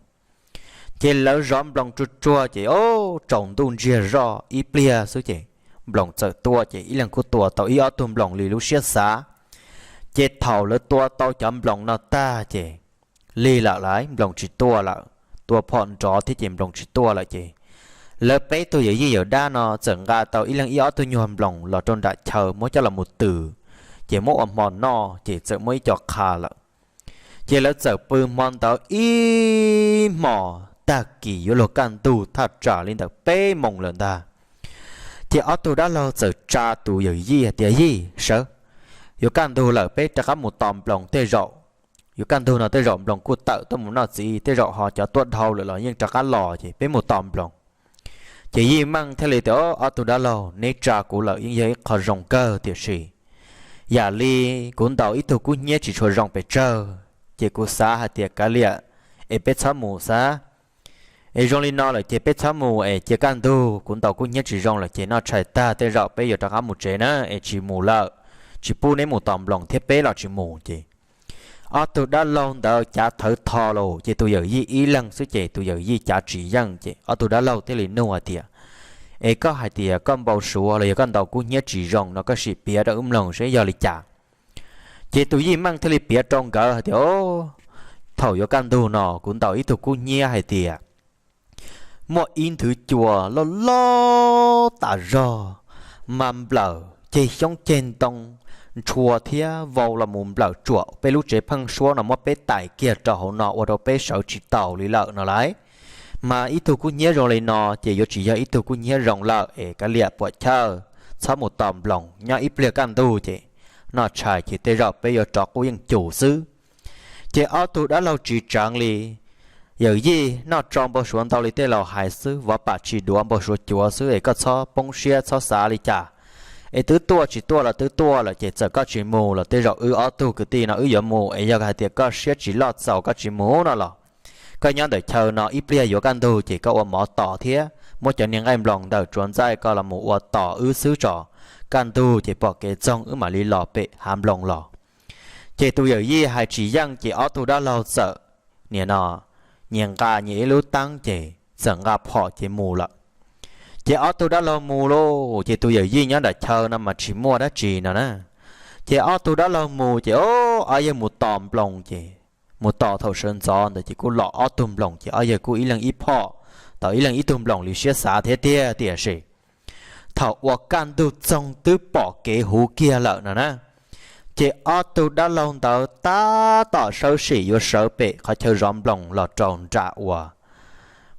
Ces lawv zov nploos tsuag tsuag ces o, tsaus ntuj ntsiag zoj ib pliag xwb ces nploos txawm tuaj ces ib leeg kuj tua tau ib ob tug nploos li lub siab xav. Ces thaum lawv tua tau cov nploos no tag ces lig lawm lauj, nploos tsis tuaj lawm, tua phom nrov thiab ces nploos tsis tuaj lawm ces lawv peb tug yawm yij yawm dab no txawm nqa tau ib leeg ib ob tug nyuag nploos los rau nram chaw muab coj los mus tws, ces muab ua hmo noj ces txawm muab ib co qha lawm. Ces lawv txawm pw hmo ntawd ib hmos tag kis yuav luag kaj ntug thaj tsam li ntawm peb moos lawm ntag. Ces ob tug dab laug txawm tsa tus yawm yij hais tias, yij, sawv, yuav kaj ntug lawm peb rov qab mus tos nploos tej zaum, yuav kaj ntug no tej zaum nploos kuj tawm tuaj mus noj txiv, tej zaum ho cov tuaj dhau lawm los yeej rov qab los ces peb mus tos nploos. Ces Yij Meej thiaj li tias, ob tug dab laug, neb tsa kuv lawm yeej yog ib qho zoo kawg tiam sis Yam li kuv ntaus ib tug kub hnyiab tsis tshua zoo pes tsawg, ces kuv xav hais tias kav liam es peb txhob mus xav. Es zoo li no lawm ces peb txhob mus es cia kaj ntug, kuv ntaus kub hnyiab tsis zoo lawm ces noj tshais tag tej zaum peb yuav rov qab mus tsev na, es tsis mus lawm, tsis pub neb mus tos nploos thiab peb los tsis mus ces ob tug dab laug ntawd cav thawv tho los ces tus yawm yij ib leeg xwb ces tus yawm yij cav tsis yeej ces ob tug dab laug thiaj li nug hais tias, es koj hais tias koj npau suav los yog koj ntaus kub hnyiab tsis zoo no koj sim piav rau wb mloog seb yog li cas. Ces tus yij meej thiaj li piav rau nkawd hais tias, o, thaum yuav kaj ntug no kuv ntaus ib tug kub hnyiab hais tias muaj ib nthwv cua loj loj tas zog, mas nplawm ceg xyoob ceg ntoo ntshua thiab vau los mus nplawm tsuam peb lub tsev pheeb suab no muab peb tais kiag rau hauv no ua rau peb sawv tsis taus li lawm no lauj. Mas ib tug kub hnyiab zoo li no ces yuav tsis yog ib tug kub hnyiab zoo lawm es kav liam puam chawj, txhob mus tos nploos, nyob ib pliag kaj ntug ces noj tshais ces tej zaum peb yuav rov qub yeej cus xwb. Ces ob tug dab laug tsis tseev li, yawm yij noj tso npau suav ntau li tej laus hais xwb, vov pam tsis duav npau suav cuav xwb es koj txhob poob siab txhob xav li cas. Es twb tuaj tsis tuaj los twb tuaj lawm ces txawm koj tsis mus los tej zaum wb ob tug kwv tij no wb yuav mus, es yog hais tias koj siab tsis loj txaus koj tsis mus no los koj nyob ntawm chaw no ib pliag yuav kaj ntug ces koj ua mov tos thiab muab cov niag nqaij nploos ntawm tsuav ntxaij koj los mus ua tos wb xwb tso. Kaj ntug ces pom kev txoog wb mam li los pem hav nploos los. Ces tus yawm yij hais tsis yeej ces ob tug dab laug txawm, nim no, nyias nqa nyias ib lub teeb ces txawm nqa phom ces mus lawm. Ces ob tug dab laug mus lauj, ces tus yawm yij nyob nram chaw no mas tsis muaj dab tsi no na. Ces ob tug dab laug mus ces ob yawg mus tos nploos ces mus tos thaum sawv ntxov ntawd ces kuj los ob tug nploos ces ob yawg kuj ib leeg ib phom, tau ib leeg ib tug nploos li siab xav thiab tiag. Tiam sis thaum ua kaj ntug txoog twb pom kev huv kiag lawm no na, ces ob tug dab laug ntawd tab tom sawv sim yuav sawv pem qhov chaw zov nploos los rau nram uas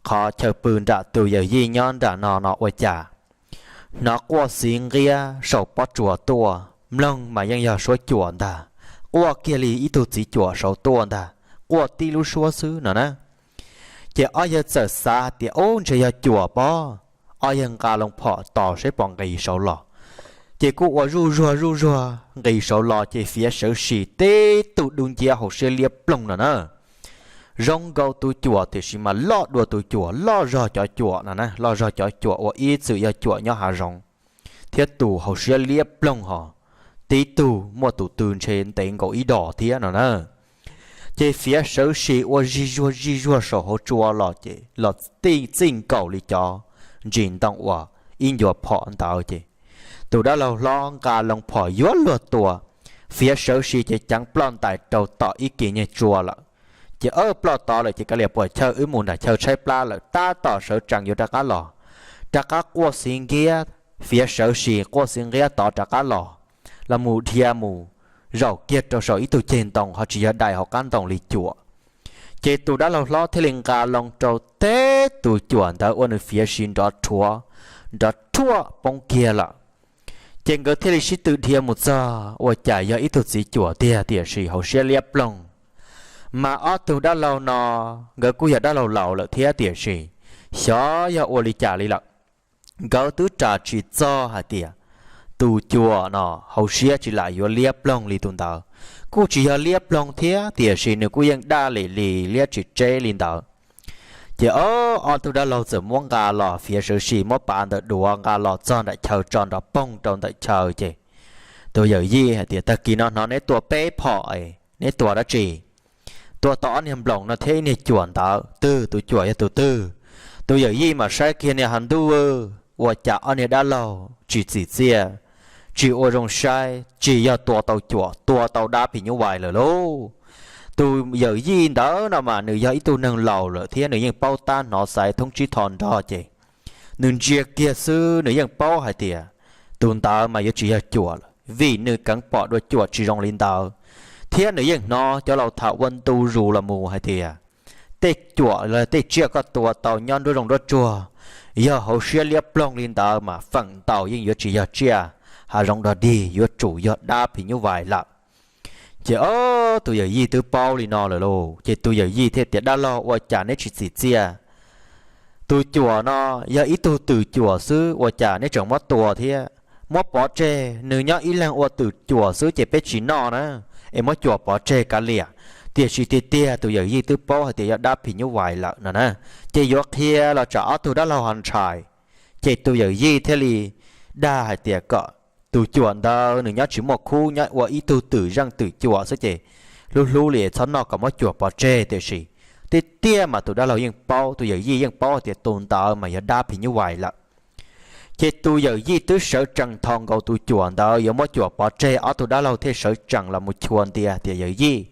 qhov chaw pw nram tus yawm yij nyob nram no no ua cas hnov quaj xiv nqiab saum pob tsuas tuaj, mloog mas yeej yog suab cuam ntag, quaj kiag li ib tug txiv cuam saud tuaj ntag, quaj tib lub suab xwb no na. Ces ob yawg txawm xav tias ub ntshe yog cuam pob, ob yawg nqa loo phom tos seb pom nqis saud los. Ces kuj ua zuj zuag zuj zuag nqis saud los ces fiav sawv sim tib tug dub nciab hauv siab liab ploog no na. Zoo nkaus tus cuam tiam sis mas loj dua tus cuam, loj zog cov cuam no na, loj zog cov cuam uas ib txwm yog cuam nyob hav zoov, thiab tus hauv siab liab ploog hos tib tug muaj tus tw ntshe ntev nkaus ib dos thiab no na. Ces fiav sawv sim ua zig zuag zig zuag saum hauv tsua los ces los txij nkaus li cov ntsis ntoo uas ib ncua phom ntawd ces tus dab laug hlob nqa loo phom yuav luag tua, fiav sawv sim ces ceev ploj ntais rau tom ib kis niag tsua lawm. Ces ob ploj tod lawm ces kav liam puam chawj wb mus nram chaw tshaib plab lawm, tab tom sawv tsees yuav rov qab los, rov qab quaj xiv nqiab, fiav sawv sim quaj xiv nqiab tod rov qab los, los mus dhia mus zaum kiag rau saum ib tug ceg ntoo ho tsis yog dais hauv qab ntoo li cuam. Ces tus dab laug hlob thiaj li nqa loo rau teb tus cuam ntawd ua nws fiav sim nrov rhuav, nrov rhuaj poob kiag lawm. Ces nkawd thiaj li sib tw dhia mus txog ua cas yog ib tug txiv cuam tiag tiam sis hauv siab liab ploog. Mas ob tug dab laug no nkawd kuj yog dab laug laus lawm thiab tiam sis xyov yog ua li cas li lawm, nkawd twb ras tsis txog hais tias tus cuam no hauv siab tsis lam yuav liab ploog li tus ntawd. Kuj tsis yog liab ploog thiab tiam sis nws kuj yeej daj li li liab tsis tseb li ntawd. Ces ob tug dab laug txawm muab nqa los fiav sawv sim muab pav ntawm duav nqa los txog nram chaw tso nrov poog rau ntawm chaw ces tus yawm yij hais tias tag kis no hnov neb tua peb phom, neb tua dab tsi? Tua tau ob niag nploos no thiab ib niag cuam ntawd, twg tus cuam yog tus twg? Tus yawm yij mam saib kiag niag hav ntuj, ua cas ob niag dab laug tsis txim txiaj, tsis ua zoo saib, tsis yog tua tau cuam, tua tau dab phim nyuj vais lawm lauj. Tus yawm yij ntawd no mas nws yog ib tug neeg laus lawm thiab nws yeej paub tab hnov xaiv thoob tsib tho nrog ces nws ntsia kiag xwb nws yeej paub hais tias tus ntawd mas yuav tsis yog cuam lawm vim nws keev pom dua cuam tsis zoo li ntawd, thiab nws yeej hnov cov laus tham ua ntu zus los mus hais tias tej cuam los tej tsiaj koj tua tau nyob nruab zoov nruab tsuag, yog hauv siab liab ploog li ntawd mas feem ntau yeej yuav tsis yog tsiaj hav zoov dog dig, yuav tsum yog dab phim nyuj vais lawm. Ces ob tus yawm yij twb paub li no lawm lauj, ces tus yawm yij thiaj tias dab laug ua cas neb tsis txim txiaj? Tus cuam no yog ib tug twm cuam xwb ua cas neb tseem muab tua thiab? muab pov tseg, nws nyob ib leeg ua twm cuam xwb ces peb tsis noj na, es muab cuam pov tseg kav liam. Tiam sis tiag tiag tus yawm yij twb paub hais tias yog dab phim nyuj vais lawm no na, ces yuav qhia los tsam ob tug dab laug ho ntshai. Ces tus yawm yij thiaj li dag hais tias kom tus cuam ntawd nws nyob tsis muaj khub, nyob ua ib tug twm zeej twm cuam xwb ces hlub hlub li txhob noj, kom muab cuam pov tseg. Tiam sis tiag tiag mas tus dab laug yeej paub, tus yawm yij yeej paub hais tias tus ntawd mas yog dab phim nyuj vais lawm. Ces tus yawm yij twb sawv tsees thaum nkaus tus cuam ntawd yuav muab cuam pov tseg, ob tug dab laug thiaj sawv tsees los mus chua ntias tias, Yawm yij,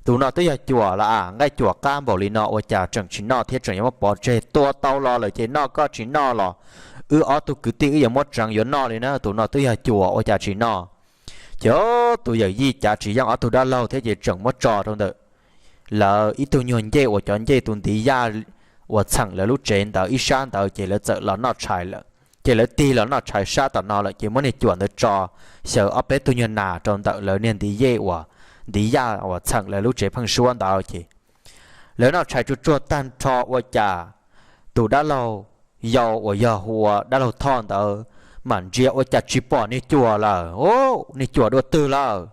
tus no twb yog cuam los as, nqaij cuam qab npaum li no ua cas tseem tsis noj thiab tseem yuav muab pov tseg? Tua tau los lawm ces noj, koj tsis noj los wb ob tug kwv tij wb yuav muab tseev yuav noj li na. Tus no twb yog cuam ua cas tsis noj? Ces tus yawm yij cav tsis yeej ob tug dab laug thiab ces tseem muab tso rau ntawm lawv ib tug nyuag ncej uas cov ncej tus ntiv yaj uas txheem lawv lub tsev ntawd ib sab ntawd, ces lawv txawm los noj tshais lawm. Ces lawv tig los noj tshais sab tom no lawm ces muab niag cuam ntawd tso xyaw ob peb tug nyuag nas rau ntawm lawv niag ntiv yej uas, ntiv yaj uas txheem lawv lub tsev pheej suab ntawd ces lawv noj tshais tsuag tsuag tag nrho ua cas tus dab laug yau uas yog hu ua dab laug Thoj ntawd mam ntsia ua cas tsis pom niag cuam lawm. Niag cuam dua twg lawm?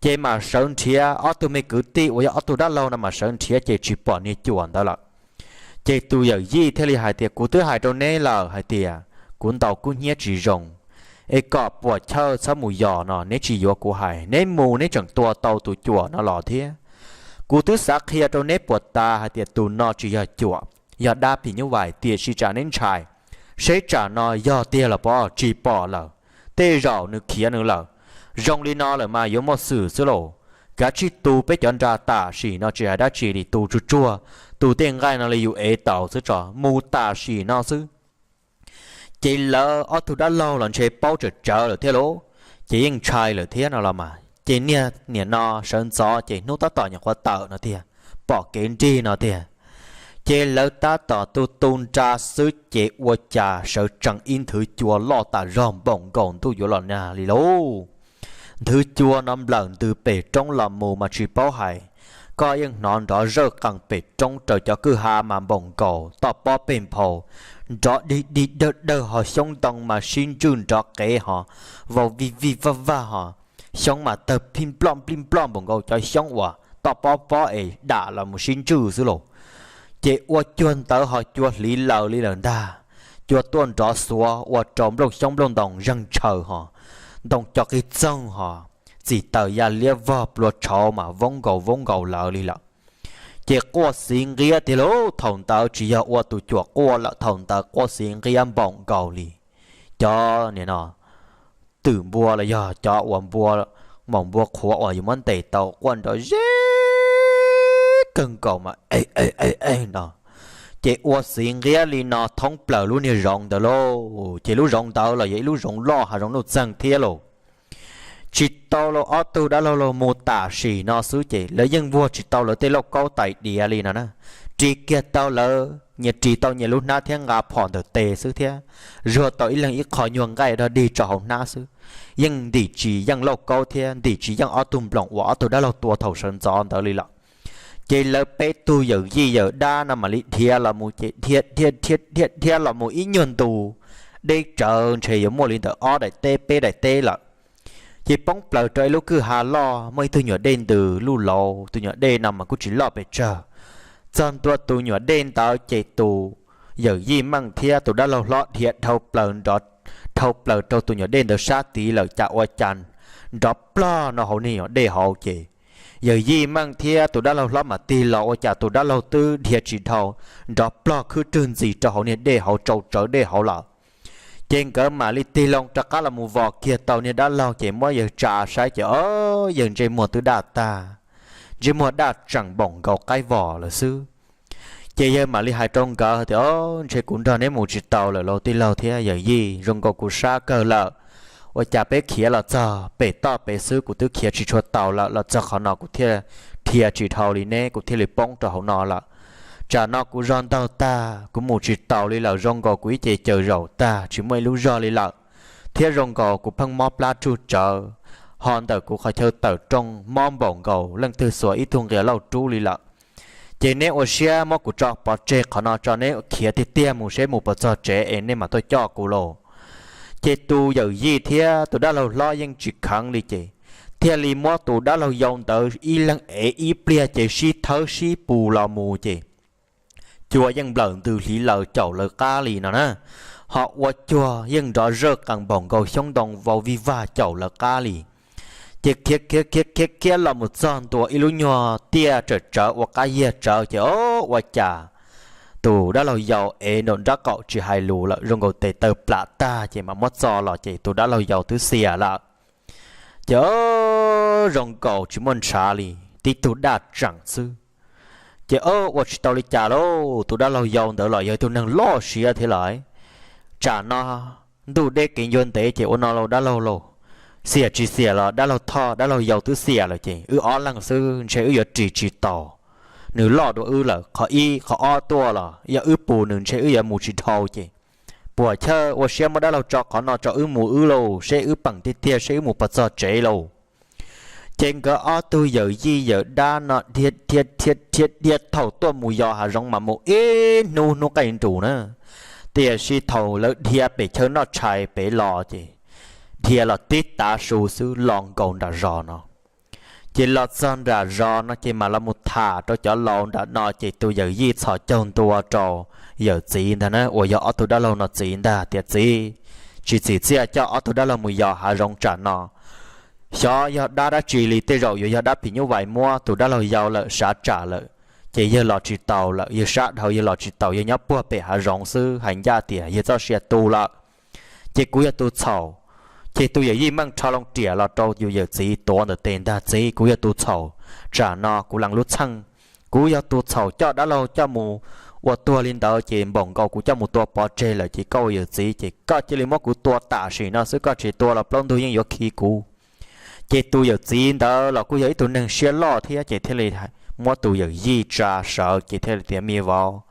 Ces mam sawv nrhiav, ob tug me kwv tij uas yog ob tug dab laug no mam sawv nrhiav ces tsis pom niag cuam ntawd lawm. Ces tus yawm yij thiaj li hais tias, Kuv twb hais rau neb lawm hais tias kuv ntaus kub hnyiab tsis zoo, es kom puam chawj txhob mus yos no, neb tsis yuav kuv hais, neb mus neb tseem tua tau tus cuam no los thiab. Kuv twb xav qhia rau neb puas tas hais tias tus no tsis yog cuam, yog dab phim nyuj vais, tiam sis tsam neb ntshai, seb tsam no yog tiag los pov tsis pom lawm, tej zaum nws khiav nws lawm. Zoo li no lawm mas yuav muaj xwm xwb lauj. Kav tsij tu peb cov nra tam sim no, tsis hais dab tsi li, tu tsuag tsuag, tu tej nqaij no li yus ev taus xwb tso, mus tam sim no xwb. Ces lawv ob tug dab laug los ntshe paub tsawm tsawv lawm thiab lauj, ces yeej ntshai lawm thiab no los mas. Ces niag nim no sawv ntxov ces hnub tab tom nyuam qhuav tawm no tiag, pom kev nrig no tiag. Ces lawv tab tom tu tu nra xwb ces ua cas sawv tsees ib nthwv cua loj tas zog npaum nkaus ntuj yuav los nag li lauj. Nthwv cua no nplawm ntws pem roob los mus mas tsis paub hais, koj yeej hnov nrov zawj qees pem roob raws cov kwj ha mas npaum nkaus toj pob peg nphau, nrov dig dig dawg dawg ho xyoob ntoo mas sib ntswj nrov qev ho vau vij vij vaj vag ho, xyoob mas tawg plij nploj plij nploj npaum nkaus cov xyoob uas toj pob pob es dam los mus sib ntswj xwb lauj. Ces ua cuag ntawd ho cua hliv laws li lawm ntag, cua tuaj nrov xuav ua rau nplooj xyoob nplooj ntoo zeeg ntshaws ho, ntoo co qig txoog ho, txim taws ya liab vog plua tshauv mas voob nkaus voob nkaus lawv li lawm. Ces quaj xiv nqiab tiag lauj, thaum ntawd tsis yog ua tus cuam quaj lawm, thaum ntawd quaj xiv nqiab npaum nkaus li cov nim no twm npua los yog cov uas npua, maum npua qhuav uas yuav muab ntes tau quaj nrov zeb kawg nkaus mas e e e no. Ces ua xiv nqiab li no thoob plaws lub niag zoov ntawd lauj. Ces lub zoov ntawd los yog ib lub zoov loj hav zoov nuj txeeg thiab lauj. Tsis tau los ob tug dab laug los mus tam sim no xwb ces lawv yeej vuag tsis tau lawv tej lauj kaub tais diav li no na. Ris kiag tau lawv nyias ris tau nyias lub hnab thiab nqa phom ntawm tes xwb thiab zuag tau ib leeg ib qho nyuag nqaij dog dig tso hauv hnab xwb, yeej ntim tsis yeej lauj kaub thiab ntim tsis yeej ob tug nploos uas ob tug dab laug tua thaum sawv ntxov ntawd li lawm. Ces lawv peb tug yawm yij yawm dab no mam li dhia los mus ces dhia dhia dhia dhia dhia los mus ib nyuag ntu, deb tsawv ntshe yuav muaj li ntawm ob daim teb peb daim teb lawm. Ces poob plaws rau ib lub kwj ha loj, muaj ib tug nyuam dej ntws luj laus, tus nyuam dej no mas kuj tsis loj pes tsawg. Txog ntua tus nyuam dej ntawd ces tus yawm yij Meej thiab tus dab laug hlob dhia dhau plaws nrov, dhau plaws rau tus nyuam dej ntawd sab tid lawm cas ua cas nrov plog no hauv niag nyuam dej hauv ces yawm yij Meej thiab tus dab laug hlob mam tig los ua cas tus dab laug twb dhia tsis dhau, nrov plog khwb rwg ntxis rau hauv niag dej hauv tsau tsawv dej hauv lawm. Ces nkawd mam li tig loo rov qab los mus vos kiag tau niag dab laug ces muab yawg tsa saib ces o, yawg ntsej muag twb daj tag, ntsej muag daj tseem npaum nkaus qaib vos lawm xwb. Ces yawg mam li hais rau nkawd tias o, ntshe kuv nrog neb mus tsis tau lawm lauj tij laug thiab yawm yij, zoo nkaus kuv sab kawg lawm. Ua cas peb khiav los txog pem toj pem xwb kuv twb khiav tsis tshua taus lawm, los txog qhov no kuv thiaj dhia tsis dhau li neb, kuv thiaj li poob rau hauv no lawm. Tsam no kuv zog ntaug tag kuv mus tsis taus li lawm, zoo nkaus kuv ib ce caws zaum tag tsis muaj ib lub zog li lawm, thiab zoo nkaus kuv pheej mob plab rug tsawv, ho ntawm kuv qhov chaw tawm rooj mob npaum nkaus leej twg xuas ib tug nqia lauj rub li lawm. Ces neb ua siab muab kuv tso pov tseg qhov no tso, neb khiav tiag tiag mus seb mus puas txog tsev es nej mam tuaj coj kuv lauj. Ces tus yawm yij thiab tus dab laug hlob yeej tsis kheev li ces thiaj li muab tus dab laug yau ntawd ib leeg ev ib pliag ces sib thawb sib pus los mus ces cua yeej nplawm ntws hliv laws caum lawv qab li no na. Ho ua cuag yeej nrov zawj qees npaum nkaus xyoob ntoo vau vij vag caum lawv qab li. Ces khiav khiav khiav khiav khiav los mus txog ntua ib lub nyuag tiaj tsawm tsawv ua qab yiag tsawv ces o, ua cas tus dab laug yau ev nraum nrab qaum tsis hais lus lawm, zoo nkaus tes taw plam tag ces mam muab txo los ces tus dab laug yau twb xiam lawm. Ces o, zoo nkaus tsis muaj ntshav li, tib tug daj tseem xwb. Ces o, ua tsis tau li cas lauj, tus dab laug yau ntawd los yog ib tug neeg loj siab thiab lawm. Tsam no ntuj deb kev ncua ntev ces ua no lauj dab laug lauj, xiam tsis xiam los dab laug Thoj dab laug yau twb xiam lawm ces wb ob leeg xwb ntshe wb yuav ris tsis taus. Nws loj dua wb lawm, qhov ib qhov ob tuaj los yog wb pus nws ntshe wb yuav mus tsis dhau ces puas chawj ua siab muab dab laug tso qhov no tso wb mus wb lauj, seb wb peem tiag tiag seb wb mus puas txog tsev lauj. Ces nkawd ob tug yawm yij yawm dab no dhia dhia dhia dhia dhia thaum tuaj mus yos hav zoov mas mus ib hnub hnub qaij nrus na. Tiam sis thaum lawv dhia pem chaw noj tshais pem los ces dhia los tib tav su xwb los nkaus nram zos no. Ces los txog nram zos no ces mam los mus tham rau cov laus nram no ces tus yawm yij txhos caug ntua rau yawm txiv ntag na, uas yog ob tug dab laug no txiv ntag tias, Txiv, tsis txim txiaj coj ob tug dab laug mus yos hav zoov tsam no xyov yog dab dab tsi li, tej zaum yuav yog dab phim nyuj vais muab tus dab laug yau lawm sav tsam lawm, ces yawg los tsis taus lawm, yawg sab dhau yawg los tsis taus, yawg nyob puag pem hav zoov xwb, hais ncaj tias yawg txoj sia tu lawm. Ces kuv yog tus txhaum. Ces tus yawm yij meej rho loo riam los rau yus yawm txiv tuav ntawm tes ntag, Txiv, kuv yog tus txhaum, tsam no kuv lees lub txheej, kuv yog tus txhaum coj dab laug coj mus ua tuag li ntawd ces npaum nkaus kuv coj mus tua pov tseg lawm ces koj ua yawm txiv ces koj cia li muab kuv tua tam sim no xwb, koj tsis tua los plaub ntug yeej yuav khi kuv. Ces tus yawm txiv ntawd los kuj yog ib tug neeg siab loj thiab ces thiaj li muab tus yawm yij tsa sawv ces thiaj li tias, Me vauv,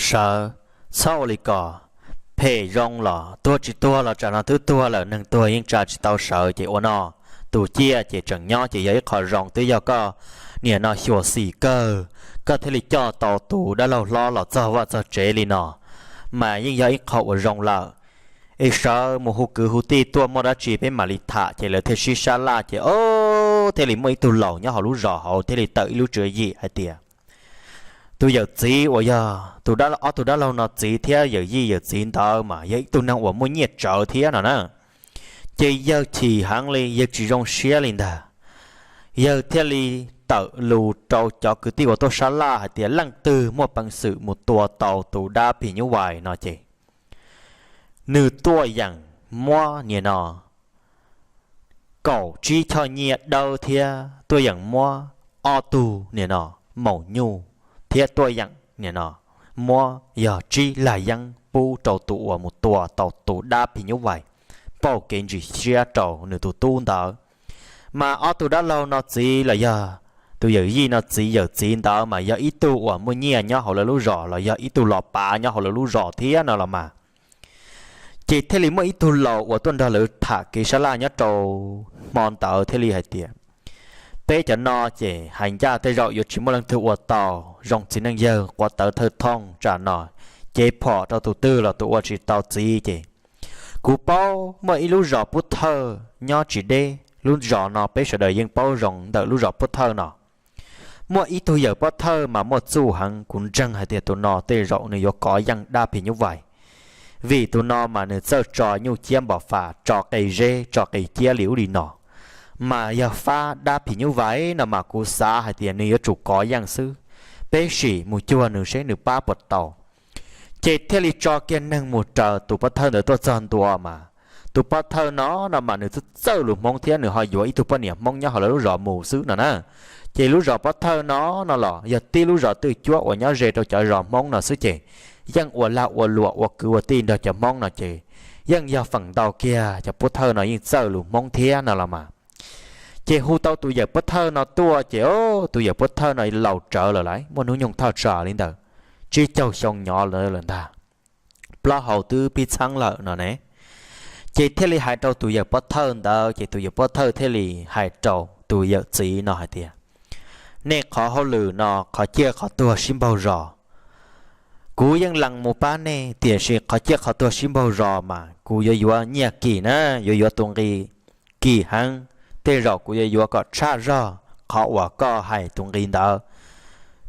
sawv, txhob ua li ko, phem zoo los tuag tsis tuag los tsam no twb tuag lawm, neeg tuag yeej tsa tsis tau sawv. Ces ua no, tus ciaj ces tseem nyob ces yog ib qho zoo, twb yog koj niam no xyuam xim kawg, koj thiaj li coj tau tus dab laug hlob los txog vaj txog tsev li no, mas yeej yog ib qho uas zoo lawm. Es sawv mus hu kwv hu tij tuaj muaj dab tsi peb mam li tham. Ces lawv thiaj sib sab laj ces o, thiaj li muaj ib tug laus nyob hauv lub zos hauv thiaj li tawm ib lub tswv yim hais tias, tus yawm txiv uas yog tus dab, ob tug dab laug no txiv thiab yawm yij yawm txiv ntawd mas yog ib tug neeg uas muaj nyiaj tsawv thiab no na. Ces yawg chim heev li, yawg tsis zoo siab li ntag. Yawg thiaj li tawm lus rau cov kwv tij uas tuaj sab laj hais tias leej twg muaj peev xwm mus tua tau tus dab phim nyuj vais no ces nws tuaj yeem muab nim no kaum tsib choj nyiaj dawb thiab tuaj yeem muab ob tug nim no maum nyuj thiab tuaj yeem nim no muab yog tsib lag yeeb pub rau tus uas mus tua tau tus dab phim nyuj vais pauj kev ntsis siab rau nws tus tub ntawd. Mas ob tug dab laug no txiv los yog tus yawm yij no txiv yawm txiv ntawd mas yog ib tug uas muaj nyiaj nyob hauv lawv lub zos los yog ib tug los pav nyob hauv lawv lub zos thiab no los mas. Ces thiaj li muaj ib tug laus uas tuaj nrog lawv tham kev sab laj nyob rau hmo ntawd thiaj li hais tias, peb cov no ces hais ncaj tej zaum yuav tsis muaj leej twg ua tau, zoo txiv neej yawg quav tawv thawj thooj tsam no, cev phom rau tus twg los tus ua tsis tau txiv. Ces kuv paub muaj ib lub zos pub thawj nyob tsis deb, lub zos no peb sawv daws yeej paub zoo ntawm lub zos pub thawj no. Muaj ib tug yawm pov thawj mas muaj txuj heev, kuv ntseeg hais tias tus no tej zaum nws yuav kov yeej dab phim nyuj vais, vim tus no mas nws txawj tso nyuj ciab npos fas, tso qe zeb tso qe ciab li ub li no, mas yog fab dab phim nyuj vais no mas kuv xav hais tias nws yuav tsum kov yeej xwb. Peb sim mus cuag nws seb nws pab puas tau. Ces thiaj li tso kiag neeg mus raws tus pov thawj ntawd tuaj txog ntua mas tus pov thawj no no mas nws txawj txawj lus Hmoob thiab nws ho yuav ib tug poj niam Hmoob nyob hauv lawv lub zos mus xwb no na. Ces lub zos pov thawj no no los yog tib lub zos twj cuab uas nyob ze rau cov zos Hmoob no xwb ces yeej ua lag ua luam ua kwv ua tij nrog cov Hmoob no ces yeej yog feem ntau kiag cov pov thawj no yeej txawj lus Hmoob thiab no los mas. Ces hu tau tus yawm pov thawj no tuaj ces o, tus yawm pov thawj no laus tsawv lawm lauj, muaj hnub nyoog thoj tsam li ntawm tsib caug xyoo nyov lawm ntag, plaub hau twb pib txheeb lawm no ne. Ces thiaj li hais rau tus yawm pov thawj ntawd ces tus yawm pov thawj thiaj li hais rau tus yawm txiv no hais tias, nej qhov hauj lwm no qhov ciaj qhov tuag sib npaug zos, Kuv yeej lees mus pab nej, tiam sis qhov ciaj qhov tuag sib npaug zos mas kuv yuav yuav nyiaj kim na, yuav yuav tus nqi kim heev. Tej zaum kuv yuav yuav kom tshaj zog qhov uas koj hais tus nqi ntawd.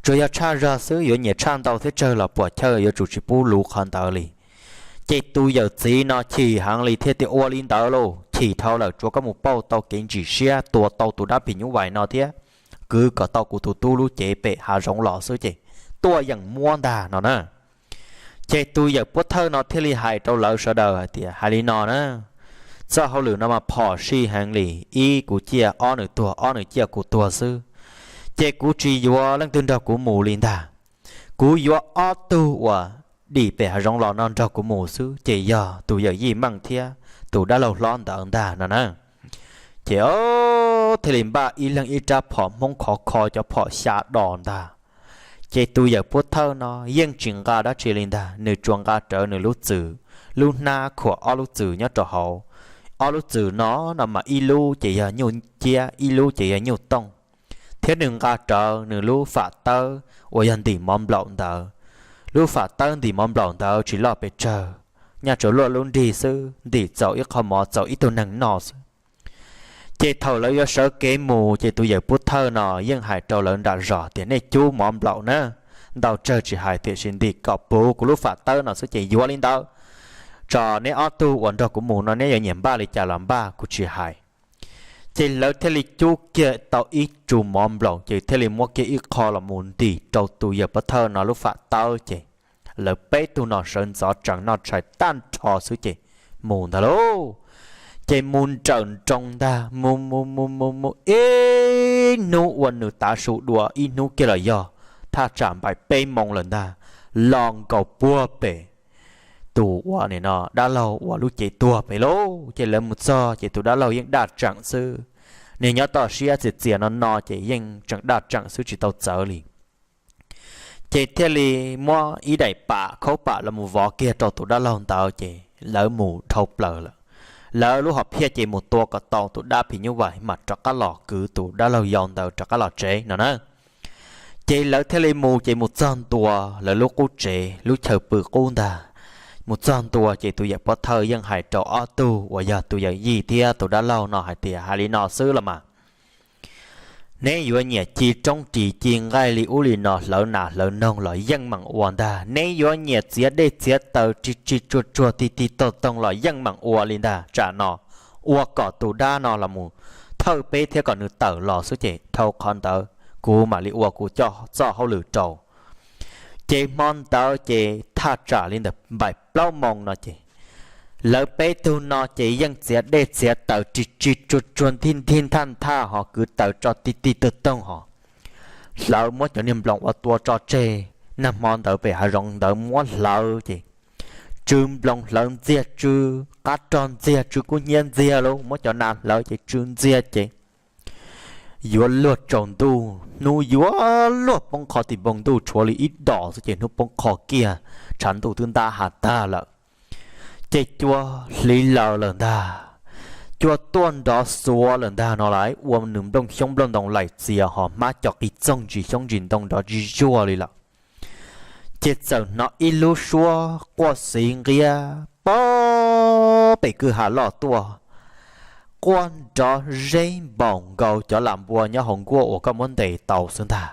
Tsuas yog tshaj zog xwb, yuav nyiam tshaj ntau thiab tsawg los puas chawj, yuav tsum tsis pub luv qhov ntawd li. Ces tus yawm txiv no chim heev li thiaj tias, ua li ntawd lauj, chim dhau lawm, tsuav koj mus pauj tau kev ntsim siab tua tau tus dab phim nyuj vais no thiab kwv kom tau kuv tus tub lub cev pem hav zoov los xwb ces tuaj yeem muab ntag no na. Ces tus yawm puab thawj no thiaj li hais rau lawv sawv daws hais tias, hais li no na, txoj hauj lwm no mas phom sij heev li, ib kuv ciaj ob nws tuag, ob nws ciaj kuv tuag xwb. Ces kuv tsis yuav leej twg nrog kuv mus li ntag. Kuv yuav ob tug uas dim pem hav zoov los no nrog kuv mus xwb, ces yog tus yawm yij Meej thiab tus dab laug hlob ntawd ntag no na. Ces thiaj li npaj ib leeg ib rab phom Hmoob khov kho cov phom xya dos ntag. Ces tus yawm puab thawj no yeej tsis nqa dab tsi li ntag, nws tsuas nqa rawv nws lub txwm, lub hnab khuam ob lub txwm nyob rau hauv. Ob lub txwm no no mas ib lub ces yog nyuj ciab, ib lub ces yog nyuj tooj, thiab nws nqa rawv nws lub fam tawb uas yog ntim mov nplaum ntawd. Lub fam tawb ntim mov nplaum ntawd tsis loj pes tsawg, nyaj tsuas luaj lub nrig xwb, ntim txaus ib qho mov txaus ib tug neeg noj xwb. Ces thaum lawv yuav sawv kev mus ces tus yawm puab thawj no yeej hais rau lawv nram zos tias, nej cub mov nplaum na, ntau tsawg tsis hais, tiam sis ntim kom puv kuv lub fam tawb no xwb ces yuav li ntawd. Tso neb ob tug uas nrog kuv mus no neb yuav nyiam npaj li cas los npaj, kuv tsis hais. Ces lawv thiaj li cub kiag tau ib tsu mov nplaum ces thiaj li muab kiag ib qho los mus ntim rau tus yawm puab thawj no lub fam tawb ces lawv peb tug no sawv ntxov tsees noj tshais tag nrho xwb ces mus ntag lauj. Ces mus nrawm nroos ntag, mus mus mus mus mus ib hnub ua nws tav su dua ib hnub kiag los yog thaj tsam npaim peb moo lawm ntag, los nkaus puag pem tus uas nim no dab laug uas lub cev tuag pem lauj. Ces lawv mus txog ces tus dab laug yeej daj tseem xwb, nws nyob toj siab txias txias no no ces yeej tseem daj tseem xwb tsis tau txawv li. Ces thiaj li muab ib daim pam khaub pam los mus vov kiag rau tus dab laug ntawd ces lawv mus dhau plaws lawm. Lawv lub hom phiaj ces mus tua kom tau tus dab phim nyuj vais mam rov qab los kwv tus dab laug yau ntawd rov qab los tsev no na. Ces lawv thiaj li mus ces mus txog ntua lawv lub qub tsev lub chaw pw qub ntag. Mus txog ntua ces tus yawm pov thawj yeej hais rau ob tug uas yog tus yawm yij thiab tus dab laug no hais tias, hais li no xwb los mas, neb yuav nyiam ci roob ris ci nqaij li ub li no hlawv nas hlawv noog los yeej meem ua ntag, neb yuav nyiam txiav dej txiav taws ris ris tsuag tsuag tig tig toog toog los yeej meem ua li ntag. Tsam no ua kom tus dab no los mus thawj peb thiab kom nws tawm los xwb ces dhau qhov ntawd kuv mam li ua kuv txoj hauj lwm rau. Ces hmo ntawd ces thaj tsam li ntawm npaim plaub moo no ces lawv peb tug no ces yeej txiav dej txiav taws ris ris tsuag tsuag nthij nthij nthaj nthaj ho kwv taws tso tig tig toog toog ho hlawv muab cov niag nploos uas tua tso tseg nag hmo ntawd pem hav zoov ntawd muab hlawv ces tsw nploos hlawv ntxiag, tsw qab rog ntxiag, tsw kub hnyiab ntxiag lauj, muab cov nas hlawv ces tsw ntxiag ces yuav luag tsaus ntuj, hnub yuav luag poob qho tim npoo ntuj tshuav li ib dos xwb ces hnub poob qho kiag, tshav ntuj twb ntab hav tag lawm. Ces cua hliv laws lawm ntag, cua tuaj nrov xuav lawm ntag no lawm, ua nws nplooj xyoob nplooj ntoo laim txias ho hmab co qis txoog ntsis xyoob ntsis ntoo nrov zig zuag li lawm. Ces txawm hnov ib lub suab quaj xiv nqiab pog pem kwj ha loj tuaj, quaj nrov zeb npaum nkaus cov lam npua nyob hauv nkuaj uas koj muab ntes tau xwb ntag.